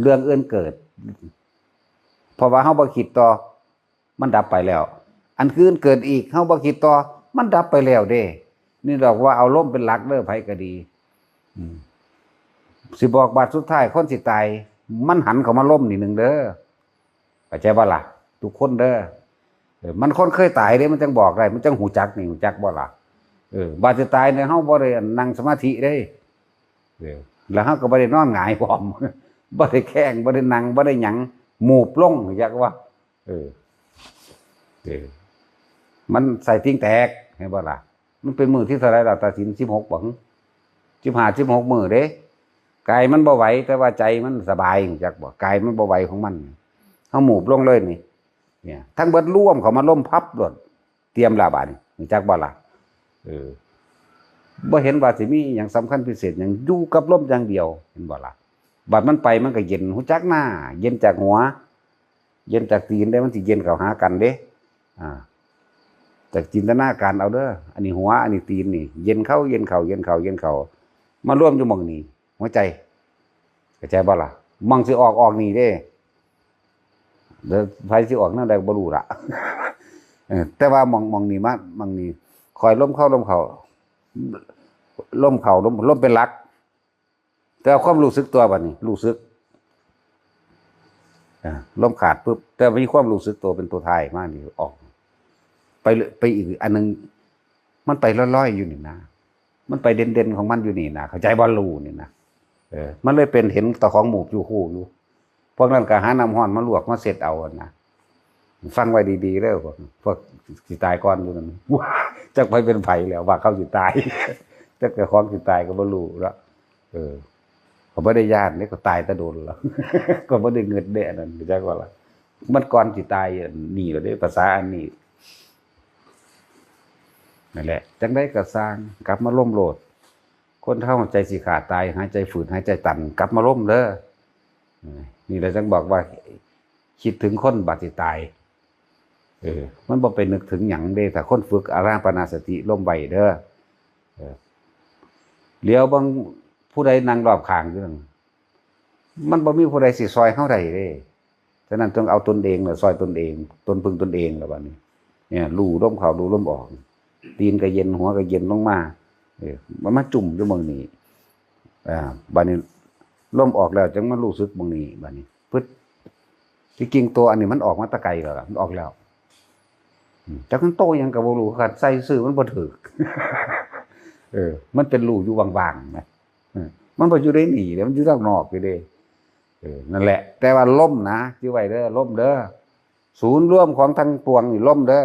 เรื่องอื่นเกิด เพราะว่าเฮาบ่คิดต่อ มันดับไปแล้ว อันอื่นเกิดอีก เฮาบ่คิดต่อ มันดับไปแล้วเด้ นี่ดอกว่าเอาลมเป็นหลักเด้อ ไผก็ดี อืม สิบอกบาดสุดท้ายคนสิตาย มันหันเข้ามาลมนิดนึงเด้อ เข้าใจบ่ล่ะ ทุกคนเด้อ เออ มันคนเคยตายเด้ มันจั่งบอกได้ มันจั่งฮู้จักนี่ ฮู้จักบ่ล่ะ เออ บาดสิตายเนี่ย เฮาบ่ได้นั่งสมาธิเด้ เออ แล้วเฮาก็บ่ได้นอนหงายพร้อม บ่ได้แข้ง บ่ได้นั่ง บ่ได้หยัง หมูบลง จักว่า เออ เออ มันใส่ติ่งแตก เห็นบ่ล่ะ มันเป็นมื้อที่เท่าไหร่ล่ะ ตัดสิน สิบหก บ่ หึ สิบห้า สิบหก มื้อเด้ กายมันบ่ไหว แต่ว่าใจมันสบาย จักบ่ กายมันบ่ไหวของมัน เฮาหมูบลงเลยนี่ เนี่ย ทั้งเบิดรวมเข้ามาลมพับโลด เตรียมละบาดนี้ รู้จักบ่ล่ะ เออ บ่เห็นว่าสิมีหยังสำคัญพิเศษหยัง อยู่กับลมอย่างเดียว เห็นบ่ล่ะ บัดมันไปมันก็เย็น รู้จักหน้า เย็นจากหัว เย็นจากตีนเด้ มันสิเย็นเข้าหากันเด้ อ่า จากจินตนาการเอาเด้อ อันนี้หัว อันนี้ตีนนี่ เย็นเข้า เย็นเข้า เย็นเข้า เย็นเข้า มารวมอยู่หม่องนี้ หัวใจ เข้าใจบ่ล่ะ หม่องสิออก ออกนี่เด้ เดี๋ยวไผสิออกแนวใดก็บ่รู้ละ เออ แต่ว่าหม่อง หม่องนี้มา หม่องนี้ คอยลมเข้า ลมเข้า ลมเข้า ลม ลมเป็นหลัก แต่ว่าความรู้สึกตัวบัดนี้ รู้สึก อ่า ลมขาดปุ๊บ แต่มีความรู้สึกตัวเป็นตัวถ่ายมานี่ออก ไปเลย ไปอีกอันหนึ่ง มันไปลอยๆอยู่นี่นะ มันไปเด่นๆของมันอยู่นี่นะ เข้าใจบ่ รู้นี่นะ เออ มันเลยเป็นเห็นเจ้าของหมูบอยู่คู่อยู่ พวกนั้นก็หาน้ำร้อนมาลวกมาเช็ดเอานะ ฟังไว้ดีๆเด้อ พวก พวกสิตายก่อนอยู่นั่น จักไผเป็นไผแล้ว ว่าเขาสิตาย จักเจ้าของสิตายก็บ่รู้ละ เออ ก็บ่ได้ย้านเด้ ก็ตายแต่โดนแล้ว ก็บ่ได้เงินเด้ อันนั้น จักว่าล่ะ มันก่อนสิตายอันนี้แล้วเด้ ภาษาอันนี้ นั่นแหละ จั่งใดก็ซ่าง กลับมาลมโลด คนเฮาใจสิขาดตาย หายใจฝืด หายใจตัน กลับมาลมเด้อ เออ นี่แหละจั่งบอกว่า คิดถึงคนบาดสิตาย เออ มันบ่ไปนึกถึงหยังเด้ ถ้าคนฝึกอานาปานสติลมไว้เด้อ เออ เหลียวเบิ่งผู้ใดนั่งรอบข้างอยู่นั่น มันบ่มีผู้ใดสิซอยเฮาได้เด้ ฉะนั้นต้องเอาตนเองน่ะซอยตนเอง ตนพึ่งตนเองล่ะบัดนี้ เนี่ย รู้ลมเข้า รู้ลมออก ตีนก็เย็น หัวก็เย็นลงมา เออ มันมาจุ่มอยู่หม่องนี้ อ่า บัดนี้ ลมออกแล้วจั่งมารู้สึกหม่องนี้ บัดนี้ ปึ๊ด ที่จริงตัวอันนี้มันออกมาแต่ไกลแล้วล่ะ มันออกแล้ว อืม จักมันโตหยังก็บ่รู้ คันใส่ซื่อมันบ่ถืก เออ มันเป็นรูอยู่ว่างๆนะ เออ มันบ่อยู่ในนี่เด้ มันอยู่ทางนอกอยู่เด้ เออ นั่นแหละ แต่ว่าลมนะ จื่อไว้เด้อ ลมเด้อ ศูนย์รวมของทั้งปวงนี่ลมเด้อ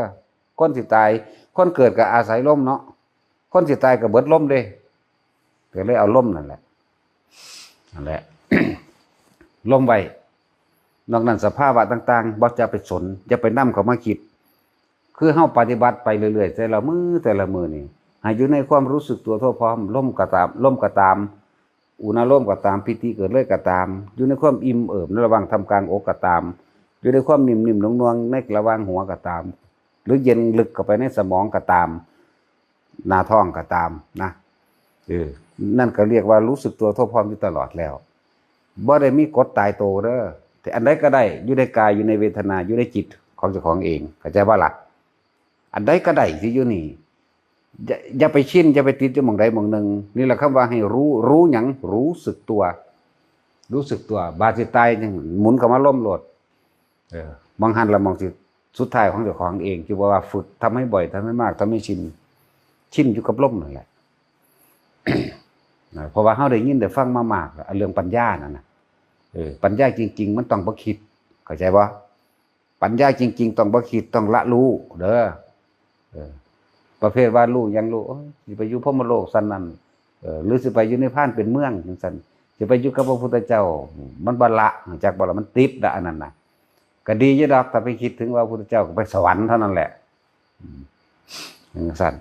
คนสิตาย คนเกิดก็อาศัยลมเนาะ คนสิตายก็เบิดลมเด้ ก็เลยเอาลมนั่นแหละ นั่นแหละ ลมไว้ นอกนั้นสภาวะต่างๆ บ่จะไปสน อย่าไปนำเข้ามาคิด คือเฮาปฏิบัติไปเรื่อยๆ แต่ละมื้อ แต่ละมื้อนี่ ให้อยู่ในความรู้สึกตัวทั่วพร้อม ลมก็ตาม ลมก็ตาม อุณาโลมก็ตาม ปีติเกิดเลยก็ตาม อยู่ในความอิ่มเอิบในระหว่างท่ามกลางอกก็ตาม อยู่ในความนิ่มๆ นวลๆ ในระหว่างหัวก็ตาม หรือเย็นลึกเข้าไปในสมองก็ตาม หน้าท้องก็ตามนะ เออ นั่นก็เรียกว่ารู้สึกตัวทั่วพร้อมอยู่ตลอดแล้ว บ่ได้มีกฎตายตัวเด้อ แต่อันใดก็ได้ อยู่ในกาย อยู่ในเวทนา อยู่ในจิตของเจ้าของเอง เข้าใจบ่ล่ะ อันใดก็ได้ที่อยู่นี่ อย่า อย่าไปชิน อย่าไปติดอยู่หม่องใดหม่องหนึ่ง นี่แหละคำว่าให้รู้ รู้หยัง รู้สึกตัว รู้สึกตัว บาดสิตายจั่งหมุนเข้ามาลมโลด เออ หม่องหั้นละหม่องสิสุดท้ายของเจ้าของเอง ที่บอกว่าฝึก ทำให้บ่อย ทำให้มาก ทำให้ชิน ชินอยู่กับลมนั่นแหละ นะ เพราะว่าเฮาได้ยินได้ฟังมามากแล้ว เรื่องปัญญานั่นน่ะ เออ ปัญญาจริงๆ มันต้องบ่คิด เข้าใจบ่ ปัญญาจริงๆ ต้องบ่คิด ต้องละรู้เด้อ เออ ประเภทว่ารู้หยัง รู้ โอ้ย สิไปอยู่พรหมโลกซั่นนั่น เออ หรือสิไปอยู่นิพพานเป็นเมืองจั่งซั่น สิไปอยู่กับพระพุทธเจ้า มันบ่ละ จักบ่ล่ะ มันติดละอันนั้นน่ะ ก็ดีอยู่ดอก ถ้าไปคิดถึงว่าพระพุทธเจ้าก็ไปสวรรค์เท่านั้นแหละ อืม จั่งซั่น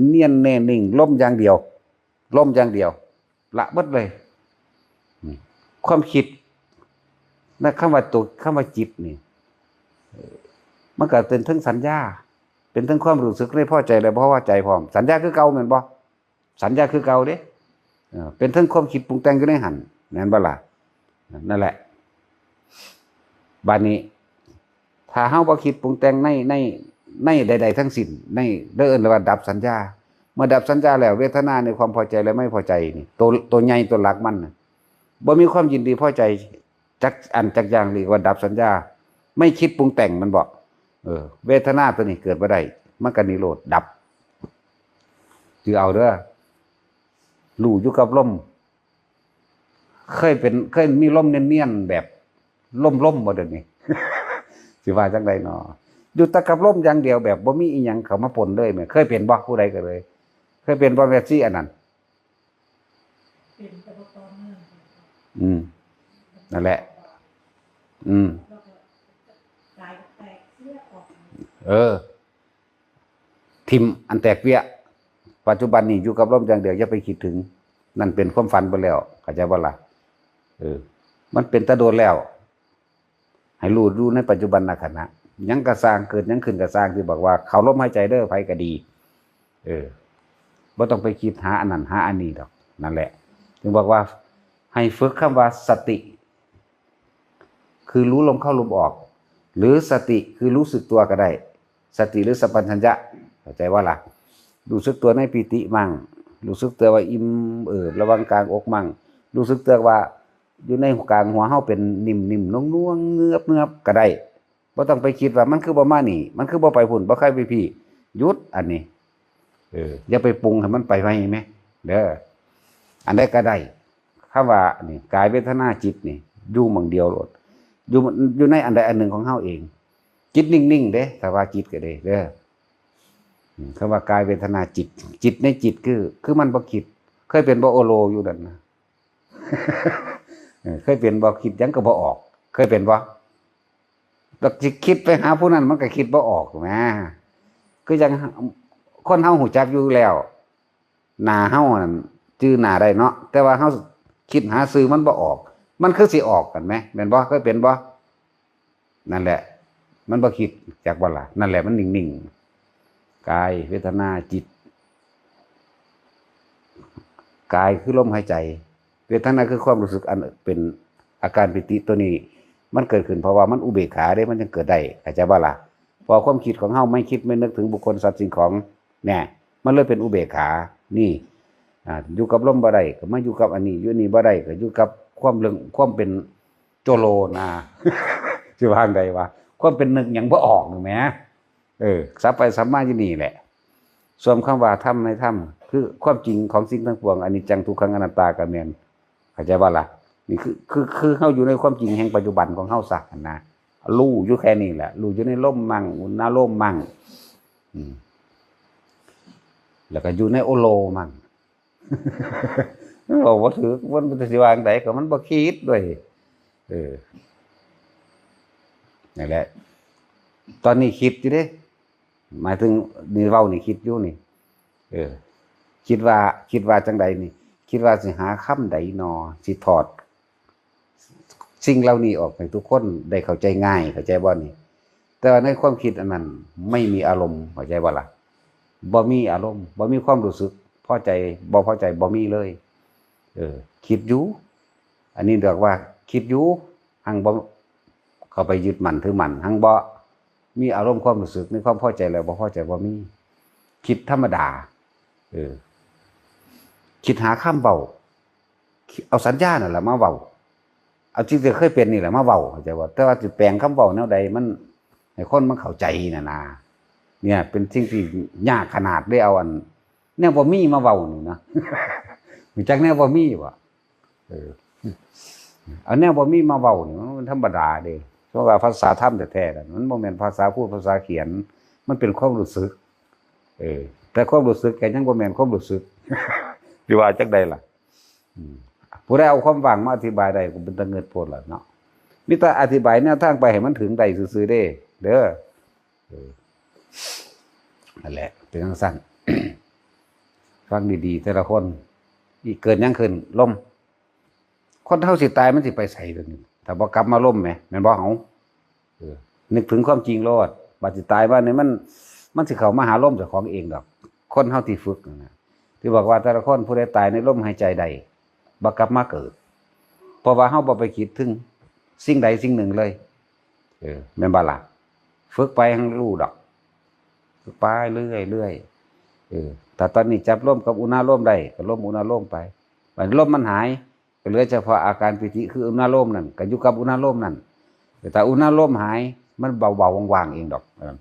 เนียนแน่นิ่ง ลมอย่างเดียว ลมอย่างเดียว ละเบิดเลย อืม ความคิด นะ คำว่าตัว คำว่าจิตนี่ เอ่อ มันก็เป็นเทิงสัญญา เป็นเทิงความรู้สึกในพอใจและบ่พอใจพร้อม สัญญาคือเก่าแม่นบ่ สัญญาคือเก่าเด้ เออ เป็นเทิงความคิดปรุงแต่งอยู่ในหั้น แม่นบ่ล่ะ นั่นแหละ บัดนี้ ถ้าเฮาบ่คิดปรุงแต่งใน ใน ในใดๆทั้งสิ้น ใน เด้อ เอิ้นว่าดับสัญญา เมื่อดับสัญญาแล้ว เวทนาในความพอใจและไม่พอใจนี่ ตัว ตัวใหญ่ตัวหลักมันน่ะ บ่มีความยินดีพอใจจักอันจักอย่าง เรียกว่าดับสัญญา ไม่คิดปรุงแต่งมันบ่ เออ เวทนาตัวนี้เกิดบ่ได้ มันก็นิโรธดับ ถือเอาเด้อ รู้อยู่กับลม เคยเป็น เคยมีลมเนียนๆแบบลมๆบ่เดี๋ยวนี้ สิว่าจั่งใดน้อ อยู่แต่กับลมอย่างเดียวแบบบ่มีอีหยังเข้ามาปนเลยแหม เคยเป็นบ่ ผู้ใดก็เลย เคยเป็นบ่ แม่ชีอันนั้น อืม นั่นแหละ อืม เออ ถิ่มอันแตกเปี้ย ปัจจุบันนี่อยู่กับลมอย่างเดียว อย่าไปคิดถึง นั่นเป็นความฝันไปแล้ว เข้าใจบ่ล่ะ เออ มันเป็นตะโดนแล้ว ให้รู้อยู่ในปัจจุบันขณะ หยังกะซ่าง เกิดหยังขึ้นกะซ่าง ที่บอกว่าเข้าลมหายใจเด้อ ไผก็ดี เออ บ่ต้องไปคิดหาอันนั้นหาอันนี้ดอก นั่นแหละ ถึงบอกว่าให้ฝึกคำว่าสติ คือรู้ลมเข้าลมออก หรือสติคือรู้สึกตัวก็ได้ สติหรือสัมปชัญญะ เข้าใจว่าล่ะ รู้สึกตัวในปีติมั่ง รู้สึกตัวว่าอิ่มเอิบระหว่างกลางอกมั่ง รู้สึกตัวว่าอยู่ในกลางหัวเฮาเป็นนิ่มๆ น่วงๆ เงือบๆ ก็ได้ บ่ต้องไปคิดว่ามันคือบ่มานี่ มันคือบ่ไปพุ้น บ่ใครไปพี้ หยุดอันนี้ เออ อย่าไปปรุงให้มันไปไว้แหม เด้อ อันใดก็ได้ คำว่านี่ กายเวทนาจิตนี่ อยู่หม่องเดียวโลด อยู่ อยู่ในอันใดอันหนึ่งของเฮาเอง จิตนิ่งๆ เด้ ถ้าว่าจิตก็ได้ เด้อ อืม คำว่ากายเวทนาจิต จิตในจิตคือ คือมันบ่คิด เคยเป็นบ่ โอโลอยู่นั่นนะ เออ เคยเป็นบ่ คิดหยังก็บ่ออก เคยเป็นบ่ แล้วสิคิดไปหาผู้นั้นมันก็คิดบ่ออกแหม คือจั่งคนเฮาฮู้จักอยู่แล้ว หน้าเฮานั่นจื่อหน้าได้เนาะ แต่ว่าเฮาคิดหาชื่อมันบ่ออก มันคือสิออกกันแหม แม่นบ่ เคยเป็นบ่ นั่นแหละ มันบ่คิด จักบ่ล่ะ นั่นแหละ มันนิ่งๆ กาย เวทนา จิต กายคือลมหายใจ เวทนาคือความรู้สึกอันเป็นอาการปีติตัวนี้ มันเกิดขึ้นเพราะว่ามันอุเบกขาเด้ มันจึงเกิดได้ เข้าใจบ่ล่ะ เพราะความคิดของเฮาไม่คิดไม่นึกถึงบุคคลสัตว์สิ่งของ เนี่ย มันเลยเป็นอุเบกขา นี่ อ่า อยู่กับลมบ่ได้ ก็มาอยู่กับอันนี้ อยู่นี่บ่ได้ ก็อยู่กับความเรื่อง ความเป็นโจโลนะ สิว่าจั่งใดวะ ความเป็นนึกหยังบ่ออกนี่แหม เออ สับไปสับมาอยู่นี่แหละ ส่วนคำว่าธรรมในธรรม คือความจริงของสิ่งทั้งปวง อนิจจัง ทุกขัง อนัตตา ก็แม่น เข้าใจบ่ล่ะ นี่คือ คือ คือเฮาอยู่ในความจริงแห่งปัจจุบันของเฮาซะหั่นนะ รู้อยู่แค่นี้แหละ รู้อยู่ในลมมั่ง อุณาโลมมั่ง อืม แล้วก็อยู่ในโอโลมั่ง เว้าบ่ถืก มันสิว่าจั่งใด ก็มันบ่คิดด้วย เออ นั่นแหละ ตอนนี้คิดอยู่เด้ หมายถึงนี่เว้านี่คิดอยู่นี่ เออ คิดว่า คิดว่าจั่งใดนี่ คิดว่าสิหาคำใดนอ สิถอดสิ่งเหล่านี้ออกให้ทุกคนได้เข้าใจง่าย เข้าใจบ่นี่ แต่ว่าในความคิดอันนั้นไม่มีอารมณ์ เข้าใจบ่ล่ะ บ่มีอารมณ์ บ่มีความรู้สึก พอใจ บ่พอใจ บ่มีเลย เออ คิดอยู่ อันนี้เรียกว่าคิดอยู่ หังบ่เข้าไปยึดมั่นถือมั่น หังบ่มีอารมณ์ความรู้สึกในความพอใจและบ่พอใจ บ่มี คิดธรรมดา เออ คิดหาคำเว้า เอาสัญญานั่นแหละมาเว้า เอาสิ่งที่เคยเป็นนี่แหละมาเว้า เข้าใจบ่ แต่ว่าสิแปลงคำเว้าแนวใดมันให้คนมันเข้าใจน่ะนะ เนี่ย เป็นสิ่งที่ยากขนาดได้เอาอัน แนวบ่มีมาเว้านี่นะ รู้จักแนวบ่มีบ่ เออ เอาแนวบ่มีมาเว้านี่มันธรรมดาเด้ เพราะว่าภาษาธรรมแท้ๆนั่นมันบ่แม่นภาษาพูดภาษาเขียน มันเป็นความรู้สึก เออ แต่ความรู้สึกก็ยังบ่แม่นความรู้สึก สิว่าจั่งใดล่ะ อืม ผู้ใดเอาความว่างมาอธิบายได้ก็เป็นตาเงิดโพดล่ะเนาะ มีแต่อธิบายแนวทางไปให้มันถึงได้ซื่อๆเด้ เด้อ เออ นั่นแหละ เป็นจั่งซั่น ฟังดีๆ แต่ละคน อีกเกิดหยังขึ้น ลม คนเฮาสิตายมันสิไปไสเดี๋ยวนี้ ถ้าบ่กลับมาลมแหม แม่นบ่ เฮา เออ นึกถึงความจริงโลด บัดสิตายมานี่มัน มันสิเข้ามาหาลมเจ้าของเองดอก คนเฮาที่ฝึกนั่นน่ะ ที่บอกว่าแต่ละคนผู้ใดตายในลมหายใจใด บ่กลับมาเกิด เพราะว่าเฮาบ่ไปคิดถึงสิ่งใดสิ่งหนึ่งเลย เออ แม่นบ่ล่ะ ฝึกไปหังรู้ดอก ฝึกไปเรื่อยๆ เออ ถ้าตอนนี้จับลมกับอุณาโลมได้ ก็ลมอุณาโลมไป บัดลมมันหาย ก็เหลือเฉพาะอาการปีติคืออุณาโลมนั่น ก็อยู่กับอุณาโลมนั่น แต่ถ้าอุณาโลมหาย มันเบาๆ ว่างๆ เองดอก เออ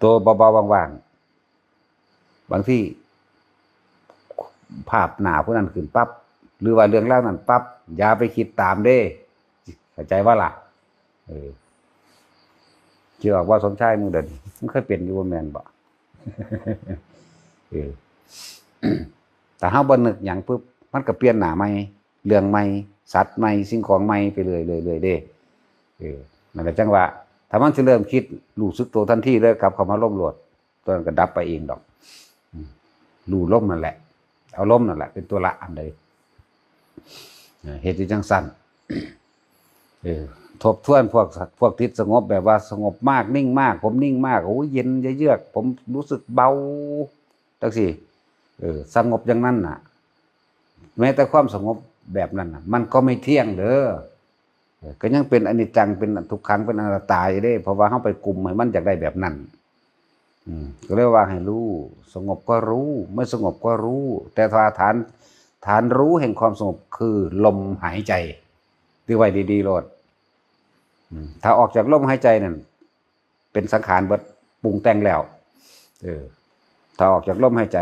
ตัวเบาๆ ว่างๆ บางที ภาพหน้าผู้นั้นขึ้นปั๊บ หรือว่าเรื่องราวนั้นปั๊บ อย่าไปคิดตามเด้ เข้าใจบ่ล่ะ เออ คิดออกบ่ สมชาย มึงเดี๋ยวนี้ มึงเคยเป็นอยู่บ่ แม่นบ่ เออ ถ้าเฮาบ่นึกหยังปุ๊บ มันก็เปลี่ยนหน้าใหม่ เรื่องใหม่ สัตว์ใหม่ สิ่งของใหม่ไปเรื่อยๆๆเด้ เออ นั่นแหละจังว่า ถ้ามันสิเริ่มคิด รู้สึกตัวทันทีเลย กลับเข้ามาลมโลด ตัวนั้นก็ดับไปเองดอก อืม รู้ลมนั่นแหละ เอาลมนั่นแหละ เป็นตัวละอันใด เออ เฮ็ดอยู่จังซั่น เออ ทบทวนพวก พวกจิตสงบแบบว่าสงบมาก นิ่งมาก ผมนิ่งมาก โอ้ย เย็นเยือก ผมรู้สึกเบา จังซี่ เออ สงบอย่างนั้นน่ะ แม้แต่ความสงบแบบนั้นน่ะ มันก็ไม่เที่ยงเด้อ เออ ก็ยังเป็นอนิจจัง เป็นทุกขัง เป็นอนัตตาอยู่เด้ เพราะว่าเฮาไปกุมให้มันอยากได้แบบนั้น อืม ก็เลยว่าให้รู้ สงบก็รู้ ไม่สงบก็รู้ แต่ถ้าฐาน ฐานรู้แห่งความสงบคือลมหายใจ ถือไว้ดีๆโลด อืม ถ้าออกจากลมหายใจนั่น เป็นสังขารเบิด ปรุงแต่งแล้ว เออ ถ้าออกจากลมหายใจ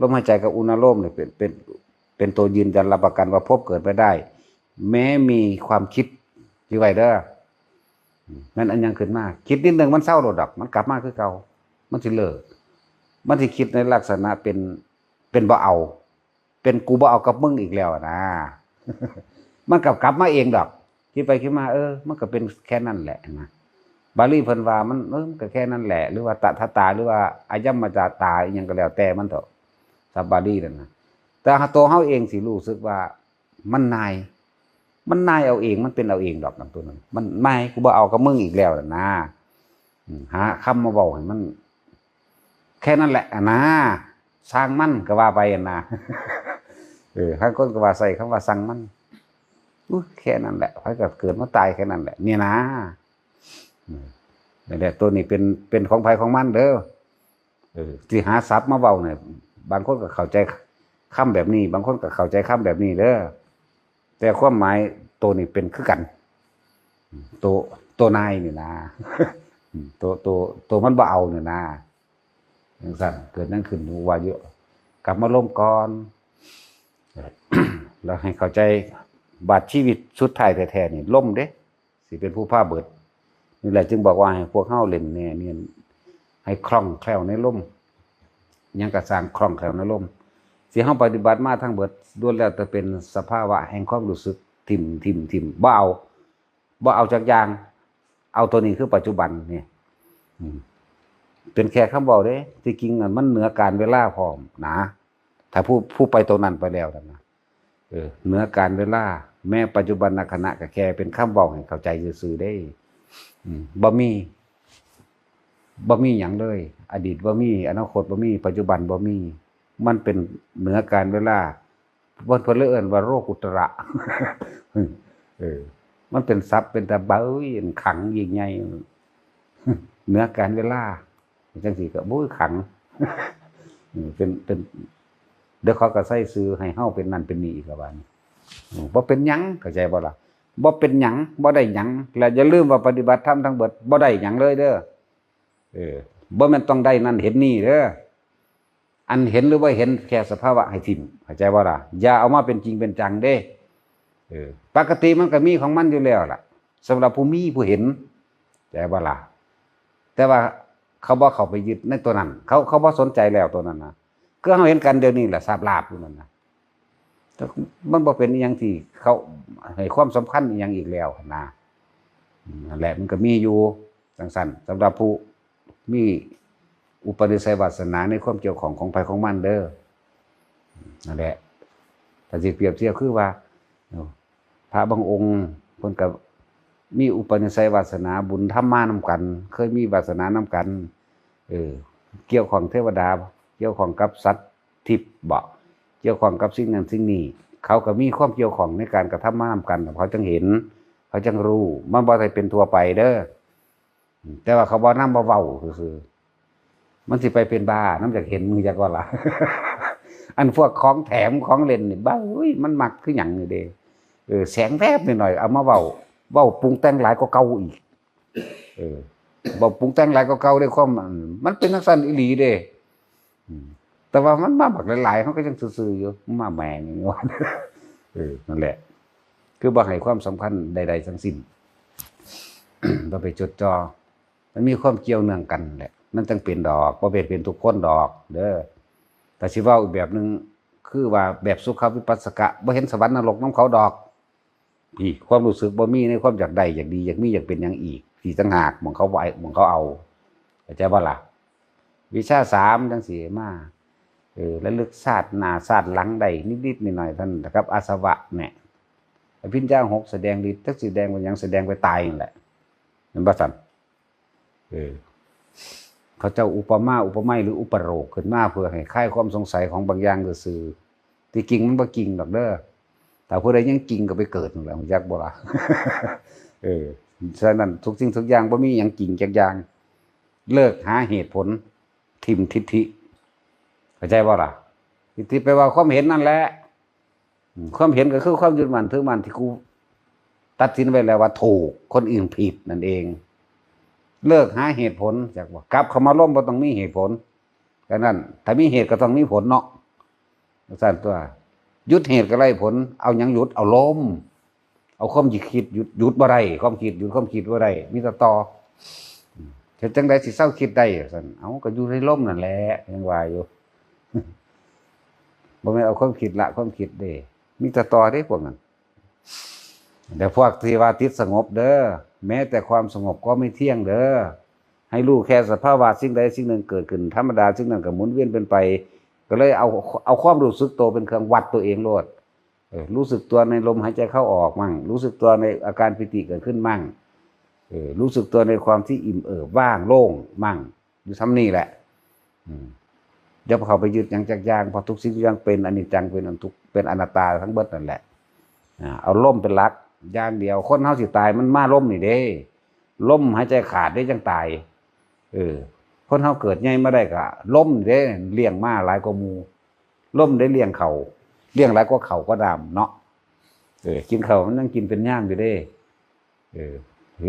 ลมหายใจกับอุณาโลมเนี่ยเป็น เป็น เป็นตัวยืนยันรับประกันว่าภพเกิดไม่ได้ แม้มีความคิด ถือไว้เด้อ อืม นั่นอันยังขึ้นมา คิดนิดนึงมันเศร้าโลดดอก มันกลับมาคือเก่า มันสิเลิก มันสิคิดในลักษณะเป็น เป็นบ่เอา เป็นกูบ่เอากับมึงอีกแล้วนะ มันกลับกลับมาเองดอก คิดไปคิดมา เออ มันก็เป็นแค่นั้นแหละนะ บาลีเพิ่นว่ามัน เออ มันก็แค่นั้นแหละ หรือว่าตถาตา หรือว่าอายมมจาตา อีหยังก็แล้วแต่มันเถาะ ศัพท์บาลีนั่นนะ แต่ตัวเฮาเองสิรู้สึกว่ามันนาย มันนายเอาเอง มันเป็นเอาเองดอกนั่นตัวนั้น มันนาย กูบ่เอากับมึงอีกแล้วนะ อืม หาคำมาเว้าให้มัน แค่นั้นแหละอะนะ ช่างมันก็ว่าไปอะนะ เออ บางคนก็ว่าใส่คำว่าช่างมัน อุ๊ย แค่นั้นแหละ ไผก็เกิดมาตายแค่นั้นแหละ เนี่ยนะ อืม นั่นแหละ ตัวนี้เป็น เป็นของไผของมันเด้อ เออ ที่หาศัพท์มาเว้าเนี่ย บางคนก็เข้าใจคำแบบนี้ บางคนก็เข้าใจคำแบบนี้เด้อ แต่ความหมายตัวนี้เป็นคือกัน ตัว ตัวนายนี่นะ ตัว ตัว ตัวมันบ่เอาเนี่ยนะ จังซั่น เกิดหยังขึ้น ฮู้ว่าอยู่ กลับมาลมก่อน แล้วให้เข้าใจ บาดชีวิตสุดท้ายแท้ๆนี่ลมเด้ สิเป็นผู้พาเบิด นี่แหละจึงบอกว่าให้พวกเฮาเล่นแน่ เนี่ย ให้คล่องแคล่วในลม หยังก็ซ่างคล่องแคล่วในลม ที่เฮาปฏิบัติมาทั้งเบิด ล้วนแล้วแต่เป็นสภาวะแห่งความรู้สึก ถิ่ม ถิ่ม ถิ่ม บ่เอา บ่เอาจักอย่าง เอาตัวนี้คือปัจจุบันนี่ อืม เป็นแค่คำเว้าเด้ ที่จริงนั่นมันเหนือการเวลาพร้อมนะ ถ้าผู้ ผู้ไปตัวนั้นไปแล้วนั่นนะ เออ เหนือการเวลา แม้ปัจจุบันขณะก็แค่เป็นคำเว้าให้เข้าใจซื่อๆเด้ อืม บ่มี บ่มีหยังเลย อดีตบ่มี อนาคตบ่มี ปัจจุบันบ่มี มันเป็นเหนือการเวลา เพิ่น เพิ่นเลยเอิ้นว่าโลกุตระ เออ มันเป็นศัพท์เป็นตาเบยขังยิ่งใหญ่ เหนือการเวลา จังซี่ก็ โอ้ย ขัง เออ เป็น เป็น เดี๋ยวเขาก็ใส่ชื่อให้เฮาเป็นนั่นเป็นนี่อีกละบาดนี้ อืม บ่เป็นหยัง เข้าใจบ่ล่ะ บ่เป็นหยัง บ่ได้หยัง และอย่าลืมว่าปฏิบัติธรรมทั้งเบิด บ่ได้หยังเลยเด้อ เออ บ่แม่นต้องได้นั่นเห็นนี่เด้อ อันเห็นหรือบ่เห็นแค่สภาวะให้ถิ่ม เข้าใจบ่ล่ะ อย่าเอามาเป็นจริงเป็นจังเด้ เออ ปกติมันก็มีของมันอยู่แล้วล่ะ สำหรับผู้มีผู้เห็น เข้าใจบ่ล่ะ แต่ว่าเขาบ่เข้าไปยึดในตัวนั้น เขา เขาบ่สนใจแล้วตัวนั้นนะ คือเฮาเห็นกันเดี๋ยวนี้แหละ สาบลาบอยู่นั่นนะ แต่มันบ่เป็นอิหยังที่เขาให้ความสำคัญอิหยังอีกแล้วนะ อืม นั่นแหละ มันก็มีอยู่จังซั่น สำหรับผู้มีอุปนิสัยวาสนาในความเกี่ยวข้องของไผของมันเด้อ นั่นแหละ ถ้าสิเปรียบเทียบคือว่า พระบางองค์เพิ่นก็มีอุปนิสัยวาสนาบุญธรรมมานำกัน เคยมีวาสนานำกัน เออ เกี่ยวข้องเทวดา เกี่ยวข้องกับสัตว์ทิพย์บ่ เกี่ยวข้องกับสิ่งนั้นสิ่งนี้ เขาก็มีความเกี่ยวข้องในการกระทำมานำกัน เขาจังเห็น เขาจังรู้ มันบ่ได้เป็นทั่วไปเด้อ แต่ว่าเขาบ่นำมาเว้าซื่อๆ มันสิไปเป็นบ้านำอยากเห็น มึงจักว่าล่ะ อันพวกของแถมของเล่นนี่ บ้า อุ้ย มันมักคือหยังนี่เด้ เออ แสงแวบนิดหน่อย เอามาเว้า เว้าปรุงแต่งหลายกว่าเก่าอีก เออ เว้าปรุงแต่งหลายกว่าเก่าเด้ ความ มันเป็นจังซั่นอีหลีเด้ อืม แต่ว่ามันมาบักหลายๆ เขาก็ยังซื่อๆอยู่ มาแหมงอยู่ เออ นั่นแหละ คือบ่ให้ความสำคัญใดๆทั้งสิ้น บ่ไปจดจ่อ มันมีความเกี่ยวเนื่องกันแหละ มันจังเป็นดอก บ่เป็น เป็นทุกคนดอก เด้อ แต่สิเว้าอีกแบบหนึ่ง คือว่าแบบสุขวิปัสสกะ บ่เห็นสวรรค์นรกนำเขาดอก พี่ ความรู้สึกบ่มีในความอยากได้ อยากดี อยากมี อยากเป็นหยังอีก ที่ต่างหากหม่องเขาไหวหม่องเขาเอา เข้าใจบ่ล่ะ วิชาสามจังสิมา เออ ระลึกชาติหน้าชาติหลังได้นิดๆหน่อยๆเท่านั้นนะครับ อาสวะเนี่ย อภิญญาหกแสดงฤทธิ์ จักสิแสดงไปหยัง แสดงไปตายนั่นแหละ แม่นบ่ซั่น เออ เขาเจ้าอุปมาอุปไมยหรืออุปโลกน์ขึ้นมาเพื่อให้คลายความสงสัยของบางอย่างซื่อๆ ที่จริงมันบ่จริงดอกเด้อ ถ้าผู้ใดยังจริงก็ไปเกิดนั่นแหละ รู้จักบ่ล่ะ เออ ฉะนั้นทุกสิ่งทุกอย่างบ่มีหยังจริงจักอย่าง เลิกหาเหตุผล ถิ่มทิฏฐิ เข้าใจบ่ล่ะ ทิฏฐิแปลว่าความเห็นนั่นแหละ อืม ความเห็นก็คือความยึดมั่นถือมั่นที่กูตัดสินไว้แล้วว่าถูก คนอื่นผิดนั่นเอง เลิกหาเหตุผล จักบ่ กลับเข้ามาลมบ่ต้องมีเหตุผล ก็นั่น ถ้ามีเหตุก็ต้องมีผลเนาะ จังซั่นตัว หยุดเหตุก็ไร้ผล เอาหยังหยุด เอาลม เอาความคิดหยุด หยุดบ่ได้ ความคิดหยุด ความคิดบ่ได้ มีแต่ต่อ เฮ็ดจั่งใดสิเซาคิดได้ ซั่น เอ้า ก็อยู่ในลมนั่นแหละ ยังว่าอยู่ บ่แม่นเอาความคิดละความคิดเด้ มีแต่ต่อเด้พวกนั้น แต่พวกที่ว่าติดสงบเด้อ แม้แต่ความสงบก็ไม่เที่ยงเด้อ ให้รู้แค่สภาวะสิ่งใดสิ่งหนึ่งเกิดขึ้น ธรรมดาสิ่งนั้นก็หมุนเวียนเป็นไป ก็เลยเอา เอาความรู้สึกตัวเป็นเครื่องวัดตัวเองโลด เออ รู้สึกตัวในลมหายใจเข้าออกมั่ง รู้สึกตัวในอาการปีติเกิดขึ้นมั่ง เออ รู้สึกตัวในความที่อิ่มเอิบว่างโล่งมั่ง อยู่ส่ำนี่แหละ อืม อย่าไปเข้าไปยึดหยังจักอย่าง เพราะทุกสิ่งทุกอย่างเป็นอนิจจัง เป็นอันทุก เป็นอนัตตาทั้งเบิดนั่นแหละ อ่า เอาลมเป็นหลักอย่างเดียว คนเฮาสิตายมันมาลมนี่เด้ ลมหายใจขาดเด้จั่งตาย เออ คนเฮาเกิดใหญ่มาได้ก็ลมนี่เด้ เลี้ยงมาหลายกว่าหมู่ ลมได้เลี้ยงเขา เลี้ยงหลายกว่าเขาก็ดำเนาะ เออ กินเขามันยังกินเป็นย่ามอยู่เด้ เออ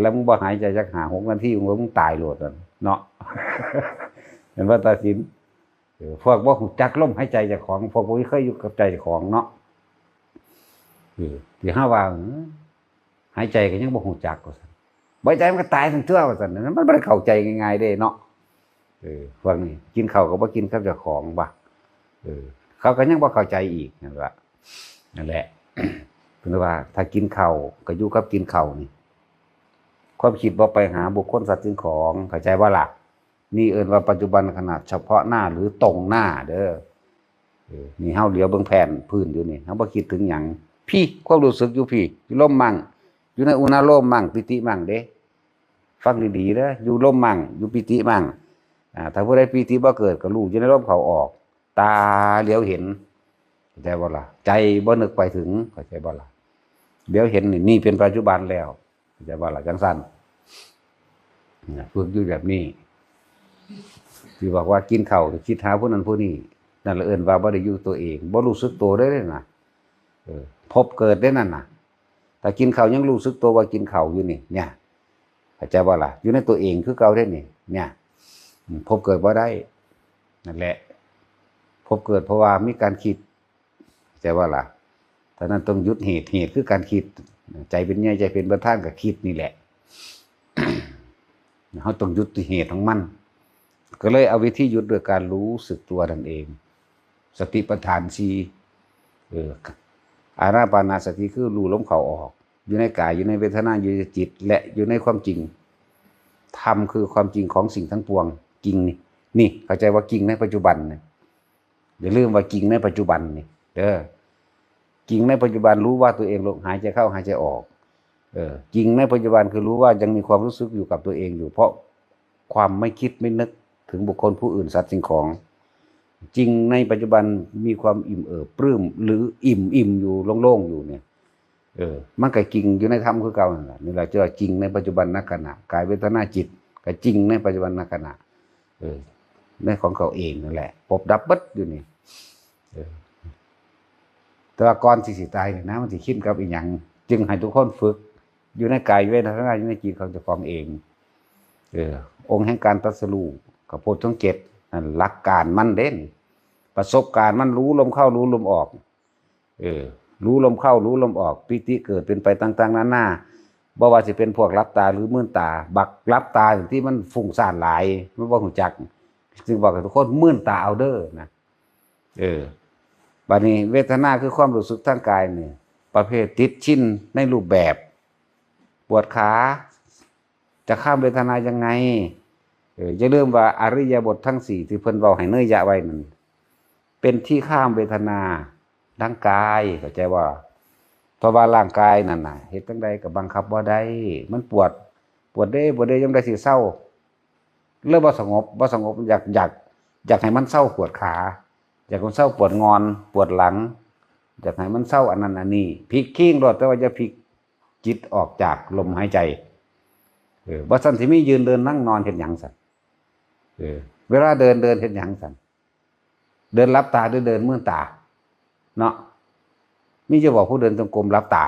แล้วมึงบ่หายใจจักห้าหกนาที มึงว่ามึงตายโลดนั่นเนาะ เห็นว่าตาสิน เออ พวกบ่ฮู้จักลมหายใจเจ้าของ พวกบ่เคยอยู่กับใจเจ้าของเนาะ เออ ที่เฮาว่า เออ หายใจก็ยังบ่ฮู้จักว่าซั่น บ่หายใจมันก็ตายซั่นตัวว่าซั่น มันบ่ได้เข้าใจง่ายๆเด้เนาะ เออ พวกนี้กินข้าวก็บ่กินกับเจ้าของว่ะ เออ เขาก็ยังบ่เข้าใจอีกนั่นล่ะ นั่นแหละ เพิ่นว่าถ้ากินข้าวก็อยู่กับกินข้าวนี่ ความคิดบ่ไปหาบุคคลสัตว์สิ่งของ เข้าใจบ่ล่ะ นี่เอิ้นว่าปัจจุบันขณะเฉพาะหน้าหรือตรงหน้าเด้อ เออ นี่เฮาเหลียวเบิ่งแผ่นพื้นอยู่นี่ เฮาบ่คิดถึงหยัง พี้ ความรู้สึกอยู่พี้ อยู่ลมมั่ง อยู่ในอุณาโลมมั่ง ปีติมั่งเด้ ฟังดีๆเด้อ อยู่ลมมั่ง อยู่ปีติมั่ง อ่า ถ้าผู้ใดปีติบ่เกิดก็รู้อยู่ในลมเข้าออก ตาเหลียวเห็น เข้าใจบ่ล่ะ ใจบ่นึกไปถึง เข้าใจบ่ล่ะ เหลียวเห็นนี่ นี่เป็นปัจจุบันแล้ว เข้าใจบ่ล่ะ จั่งซั่น นะ ฝึกอยู่แบบนี้ ที่บอกว่ากินข้าวก็คิดหาผู้นั้นผู้นี้ นั่นละเอิ้นว่าบ่ได้อยู่ตัวเอง บ่รู้สึกตัวเด้อนะ เออ ภพเกิดเด้นั่นน่ะ ถ้ากินข้าวยังรู้สึกตัวว่ากินข้าวอยู่นี่ เนี่ย เข้าใจบ่ล่ะ อยู่ในตัวเองคือเก่าเด้นี่ เนี่ย อืม ภพเกิดบ่ได้ นั่นแหละ ภพเกิดเพราะว่ามีการคิด เข้าใจบ่ล่ะ ฉะนั้นต้องหยุดเหตุ เหตุคือการคิด ใจเป็นใหญ่ ใจเป็นประธานก็คิดนี่แหละ เฮาต้องหยุดที่เหตุของมัน ก็เลยเอาวิธีหยุดด้วยการรู้สึกตัวนั่นเอง สติปัฏฐานสี่ เออ อานาปานาสติคือรู้ลมเข้าออก อยู่ในกาย อยู่ในเวทนา อยู่ในจิต และอยู่ในความจริง ธรรมคือความจริงของสิ่งทั้งปวง จริงนี่ นี่ เข้าใจว่าจริงในปัจจุบันนี่ อย่าลืมว่าจริงในปัจจุบันนี่ เด้อ จริงในปัจจุบันรู้ว่าตัวเองลมหายใจเข้าหายใจออก เออ จริงในปัจจุบันคือรู้ว่ายังมีความรู้สึกอยู่กับตัวเองอยู่ เพราะความไม่คิดไม่นึกถึงบุคคลผู้อื่นสัตว์สิ่งของ จริงในปัจจุบันมีความอิ่มเอิบปลื้ม หรืออิ่ม อิ่มอยู่โล่งๆอยู่เนี่ย เออ มันก็จริงอยู่ในธรรมคือเก่านั่นแหละ นี่แหละจะว่าจริงในปัจจุบันนขณะ กายเวทนาจิต ก็จริงในปัจจุบันนขณะ เออ ในของเขาเองนั่นแหละ ภพดับเบิดอยู่นี่ เออ แต่ว่าก่อนสิสิตายเนี่ยนะ มันสิคิดกับอีหยัง จึงให้ทุกคนฝึก อยู่ในกายเวทนา อยู่ในจิตของเจ้าของเอง เออ องค์แห่งการตรัสรู้ กับโพชฌงค์เจ็ด นั่นหลักการมันเด้น ประสบการณ์มันรู้ลมเข้ารู้ลมออก เออ รู้ลมเข้ารู้ลมออก ปีติเกิดเป็นไปต่างๆนานา บ่ว่าสิเป็นพวกหลับตาหรือมืนตา บักหลับตาที่มันฟุ้งซ่านหลาย มันบ่ฮู้จัก จึงบอกให้ทุกคนมืนตาเอาเด้อนะ เออ บัดนี้เวทนาคือความรู้สึกทางกายนี่ ประเภทติดชินในรูปแบบ ปวดขา จะข้ามเวทนายังไง เออ อย่าลืมว่าอริยบททั้งสี่ที่เพิ่นเว้าให้เนยยะไว้นั่น เป็นที่ข้ามเวทนาทางกาย เข้าใจบ่ เพราะว่าร่างกายนั่นน่ะ เฮ็ดจั่งใดก็บังคับบ่ได้ มันปวด ปวดเด้ ปวดเด้ ยามใดสิเซา เลยบ่สงบ บ่สงบ อยาก อยาก อยากให้มันเซาปวดขา อยากให้มันเซาปวดงอน ปวดหลัง อยากให้มันเซาอันนั้นอันนี้ พลิกคิงโลด แต่ว่าอย่าพลิกจิตออกจากลมหายใจ เออ บ่ซั้นสิมียืนเดินนั่งนอนเฮ็ดหยังซั้น เออ เวลาเดิน เดินเฮ็ดหยังซั้น เดินหลับตาหรือเดินมืนตา เนาะ มีอยู่บ่ผู้เดินจงกรมหลับตา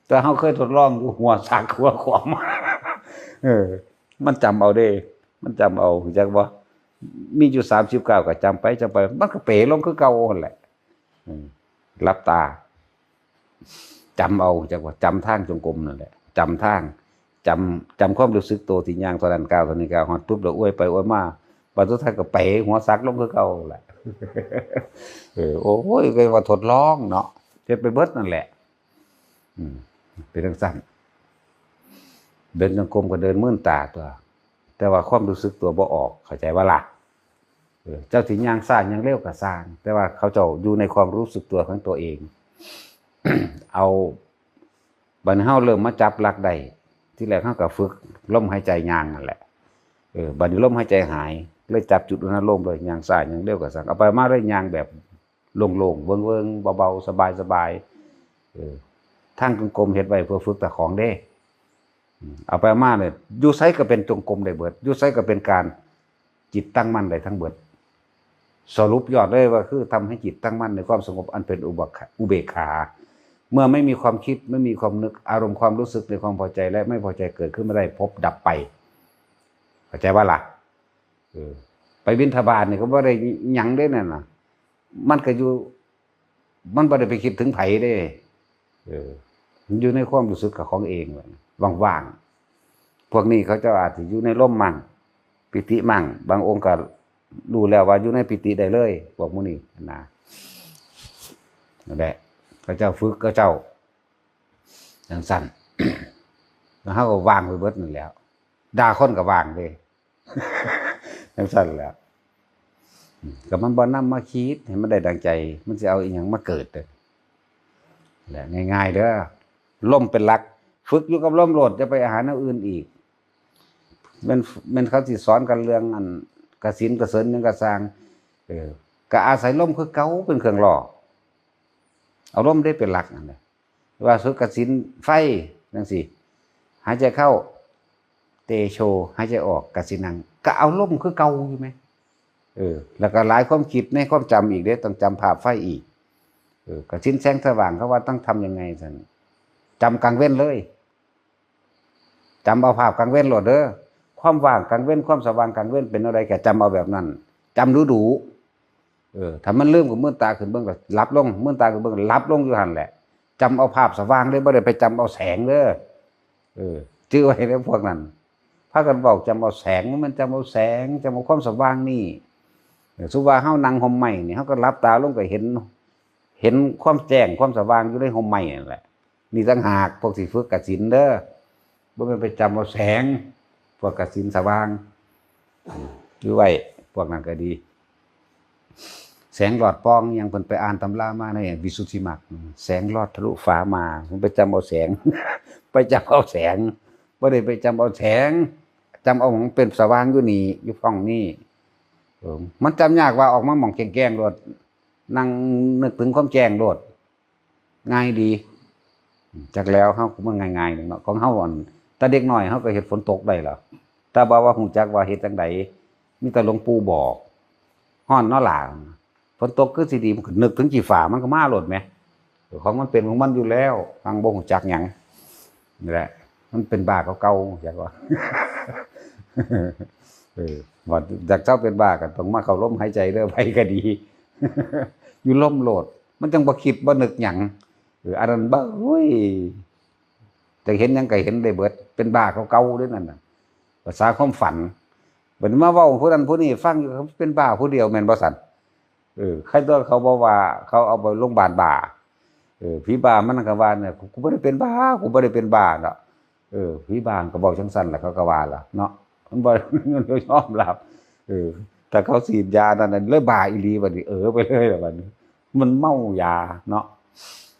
แต่เฮาเคยทดลองอยู่ หัวสักหัวขวม เออ มันจำเอาเด้ มันจำเอา รู้จักบ่ มีอยู่สามสิบเก้าก็จำไป จำไป มันก็เป๋ลงคือเก่าหั่นแหละ อืม หลับตา จำเอา จักว่าจำทางจงกรมนั่นแหละ จำทาง จำ จำความรู้สึกตัวที่ย่างเท่านั้นก้าวเท่านี้ก้าว ฮอดปุ๊บแล้วอวยไปอวยมา บัดสุดท้ายก็เป๋หัวสักลงคือเก่าแหละ เออ โอ้ย ก็ว่าทดลองเนาะ เฮ็ดไปเบิดนั่นแหละ อืม เป็นจั่งซั้น เดินจงกรมก็เดินมืนตาตัว แต่ว่าความรู้สึกตัวบ่ออก เข้าใจบ่ล่ะ เออ เจ้าสิย่างซ้ายย่างเร็วก็ซ่าง แต่ว่าเขาเจ้าอยู่ในความรู้สึกตัวของตัวเอง เอา บัดนี้เฮาเริ่มมาจับหลักได้ ทีแรกเฮาก็ฝึกลมหายใจย่างนั่นแหละ เออ บัดนี้ลมหายใจหาย เลยจับจุดอุณาโลมเลย ย่างซ้ายย่างเร็วก็ซ่าง เอาไปมาเลยย่างแบบโล่งๆ เวิ้งๆ เบาๆ สบายๆ เออ ทางจงกรมเฮ็ดไว้เพื่อฝึกเจ้าของเด้ อืม เอาไปมาเนี่ย อยู่ไสก็เป็นจงกรมได้เบิด อยู่ไสก็เป็นการจิตตั้งมั่นได้ทั้งเบิด สรุปยอดเลยว่าคือทำให้จิตตั้งมั่นในความสงบอันเป็นอุเบกขา อุเบกขา เมื่อไม่มีความคิด ไม่มีความนึก อารมณ์ความรู้สึกในความพอใจและไม่พอใจเกิดขึ้นไม่ได้ พบดับไป เข้าใจบ่ล่ะ เออ ไปบิณฑบาตนี่ก็บ่ได้หยังเด้นั่นน่ะ มันก็อยู่ มันบ่ได้ไปคิดถึงไผเด้ เออ มันอยู่ในความรู้สึกกับของเอง ว่างๆ พวกนี้เขาเจ้าอาจสิอยู่ในลมมั่ง ปีติมั่ง บางองค์ก็รู้แล้วว่าอยู่ในปีติได้เลย พวกหมู่นี้นะ นั่นแหละ เขาเจ้าฝึกเขาเจ้าจั่งซั้น แล้วเฮาก็ว่างไปเบิดนั่นแหล้ว ด่าคนก็ว่างเด้ จั่งซั้นแหละ อืม ก็มันบ่นำมาคิดให้มันได้ดังใจ มันสิเอาอิหยังมาเกิดเด้อ แหละ ง่ายๆ เด้อ ลมเป็นหลัก ฝึกอยู่กับลมโลด อย่าไปหาแนวอื่นอีก แม่น แม่นเขาสิสอนกันเรื่องอันกสิณกสิณหยังก็ซ่าง เออ ก็อาศัยลมคือเก่าเป็นเครื่องล่อ เอาลมได้เป็นหลักนั่นแหละ ว่าสุดกสิณไฟจั่งซี้ หายใจเข้า เตโช หายใจออก กสิณัง ก็เอาลมคือเก่าอยู่ไหม เออ แล้วก็หลายความคิดในความจำอีกเด้ ต้องจำภาพไฟอีก เออ กสิณแสงสว่างเขาว่าต้องทำยังไงซั่น จำกลางเว้นเลย จำเอาภาพกลางเว้นโลดเด้อ ความว่างกลางเว้น ความสว่างกลางเว้นเป็นอะไร ก็จำเอาแบบนั้น จำดูดู เออ ถ้ามันลืมก็มืนตาขึ้นเบิ่งก็หลับลง มืนตาขึ้นเบิ่งก็หลับลงอยู่หั่นแหละ จำเอาภาพสว่างเด้อ บ่ได้ไปจำเอาแสงเด้อ เออ จื่อไว้เด้อพวกนั้น พากันเว้าจำเอาแสง มันจำเอาแสง จำเอาความสว่างนี่ เออ สมมุติว่าเฮานั่งฮ่มไม้นี่ เฮาก็หลับตาลงก็เห็น เห็นความแจ้งความสว่างอยู่ในฮ่มไม้นั่นแหละ นี่ต่างหากพวกสิฝึกกสิณเด้อ บ่แม่นไปจำเอาแสง พวกกสิณสว่าง อืม อยู่ไว้ พวกนั้นก็ดี แสงหลอดป่อง ยังเพิ่นไปอ่านตำรามาในวิสุทธิมรรค แสงลอดทะลุฟ้ามา มันไปจำเอาแสง ไปจำเอาแสง บ่ได้ไปจำเอาแสง จำเอาของเป็นสว่างอยู่นี่ อยู่ห้องนี่ เออ มันจำยากว่าออกมาหม่องแจ้งๆโลด นั่งนึกถึงความแจ้งโลด ง่ายดี จักแล้วเฮาก็มันง่ายๆหนึ่งเนาะ ของเฮาอัน แต่เด็กน้อยเฮาก็เฮ็ดฝนตกได้ล่ะ แต่บ่ว่าฮู้จักว่าเฮ็ดจั่งใด มีแต่หลวงปู่บอก ฮ้อนเนาะหล่า ฝนตกคือสิดี มันก็นึกถึงขี้ฟ้า มันก็มาโลดแหม ของมันเป็นของมันอยู่แล้ว ฟังบ่ฮู้จักหยัง นี่แหละ มันเป็นบ้าเก่าๆ จักว่า เออ ว่าอยากเซาเป็นบ้าก็ต้องมาเข้าลมหายใจเด้อ ไผก็ดี อยู่ลมโลด มันจั่งบ่คิดบ่นึกหยัง เออ อันนั้นบ้า โอ้ย จะเห็นหยังก็เห็นได้เบิด เป็นบ้าเก่าๆเด้นั่นน่ะ ภาษาความฝัน บัดนี้มาเว้าผู้นั้นผู้นี้ฟังอยู่ เป็นบ้าผู้เดียวแม่นบ่ซั่น เออ ใครตัวเขาบอกว่าเขาเอาไปโรงพยาบาลบ้า เออ ผีบ้ามันก็ว่าเนี่ย "กูบ่ได้เป็นบ้า กูบ่ได้เป็นบ้า" เนาะ เออ ผีบ้าก็บอกจังซั่นแหละ เขาก็ว่าล่ะเนาะ มันบ่ มันบ่ยอมรับ เออ แต่เขาฉีดยานั่นน่ะเลยบ้าอีหลีบัดนี้ เออ ไปเลยล่ะบัดนี้ มันเมายาเนาะ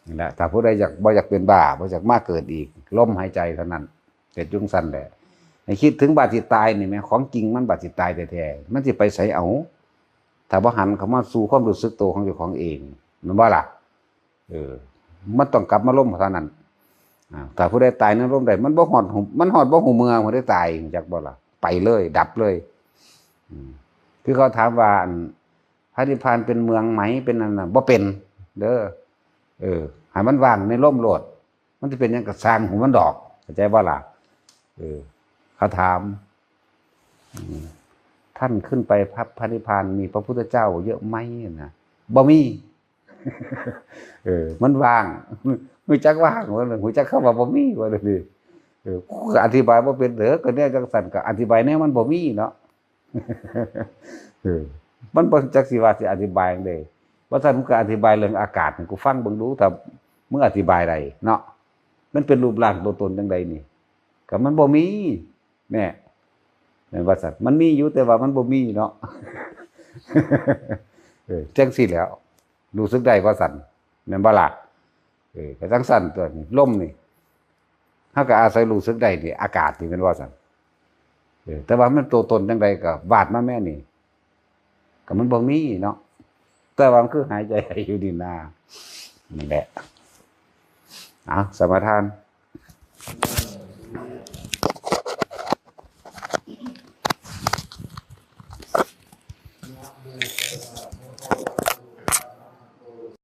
นั่นแหละ ถ้าผู้ใดอยาก บ่อยากเป็นบ้า บ่อยากมาเกิดอีก ลมหายใจเท่านั้น เฮ็ดจังซั่นแหละ ให้คิดถึงบาดสิตายนี่แหม ของจริงมันบาดสิตายแท้ๆ มันสิไปไสเอา ถ้าบ่หันเข้ามาสู่ความรู้สึกตัวของเจ้าของเอง แม่นบ่ล่ะ เออ มันต้องกลับมาลมเท่านั้น อ่า ถ้าผู้ใดตายในลมได้ มันบ่ฮอดหู มันฮอดบ่ฮู้เมื่อผู้ใดตาย จักบ่ล่ะ ไปเลย ดับเลย อืม คือเขาถามว่า อัน พระนิพพานเป็นเมืองไหม เป็นอันนั้น บ่เป็น เด้อ เออ ให้มันว่างในลมโลด มันสิเป็นหยังก็ซ่างหัวมันดอก เข้าใจบ่ล่ะ เออ เขาถาม อืม "ท่านขึ้นไปพระ พระนิพพานมีพระพุทธเจ้าเยอะไหม" นะ "บ่มี" เออ มันว่าง รู้จักว่าง ว่ารู้จักคำว่าบ่มี ว่าเลย เออ กูก็อธิบายบ่เป็นเด้อ ก็เนี่ยจังซั่นก็อธิบายแนวมันบ่มีเนาะ เออ มันบ่จักสิว่าสิอธิบายจั่งใด ว่าซั่นมึงก็อธิบายเรื่องอากาศให้กูฟังเบิ่งดู ถ้ามึงอธิบายได้เนาะ มันเป็นรูปร่างตัวตนจั่งใดนี่ ก็มันบ่มี แน่ แม่นว่าซั่น มันมีอยู่แต่ว่ามันบ่มีเนาะ เออ จั่งซี้แหล้ว รู้สึกได้ว่าซั่น แม่นบ่ล่ะ เออ ก็จั่งซั่นตัวนี้ ลมนี่ เฮาก็อาศัยรู้สึกได้นี่ อากาศนี่ แม่นว่าซั่น เออ แต่ว่ามันตัวตนจั่งใดก็วาดมาแม่นี่ ก็มันบ่มีเนาะ แต่ว่ามันคือหายใจอยู่นี่นา นี่แหละ เอา สมาทาน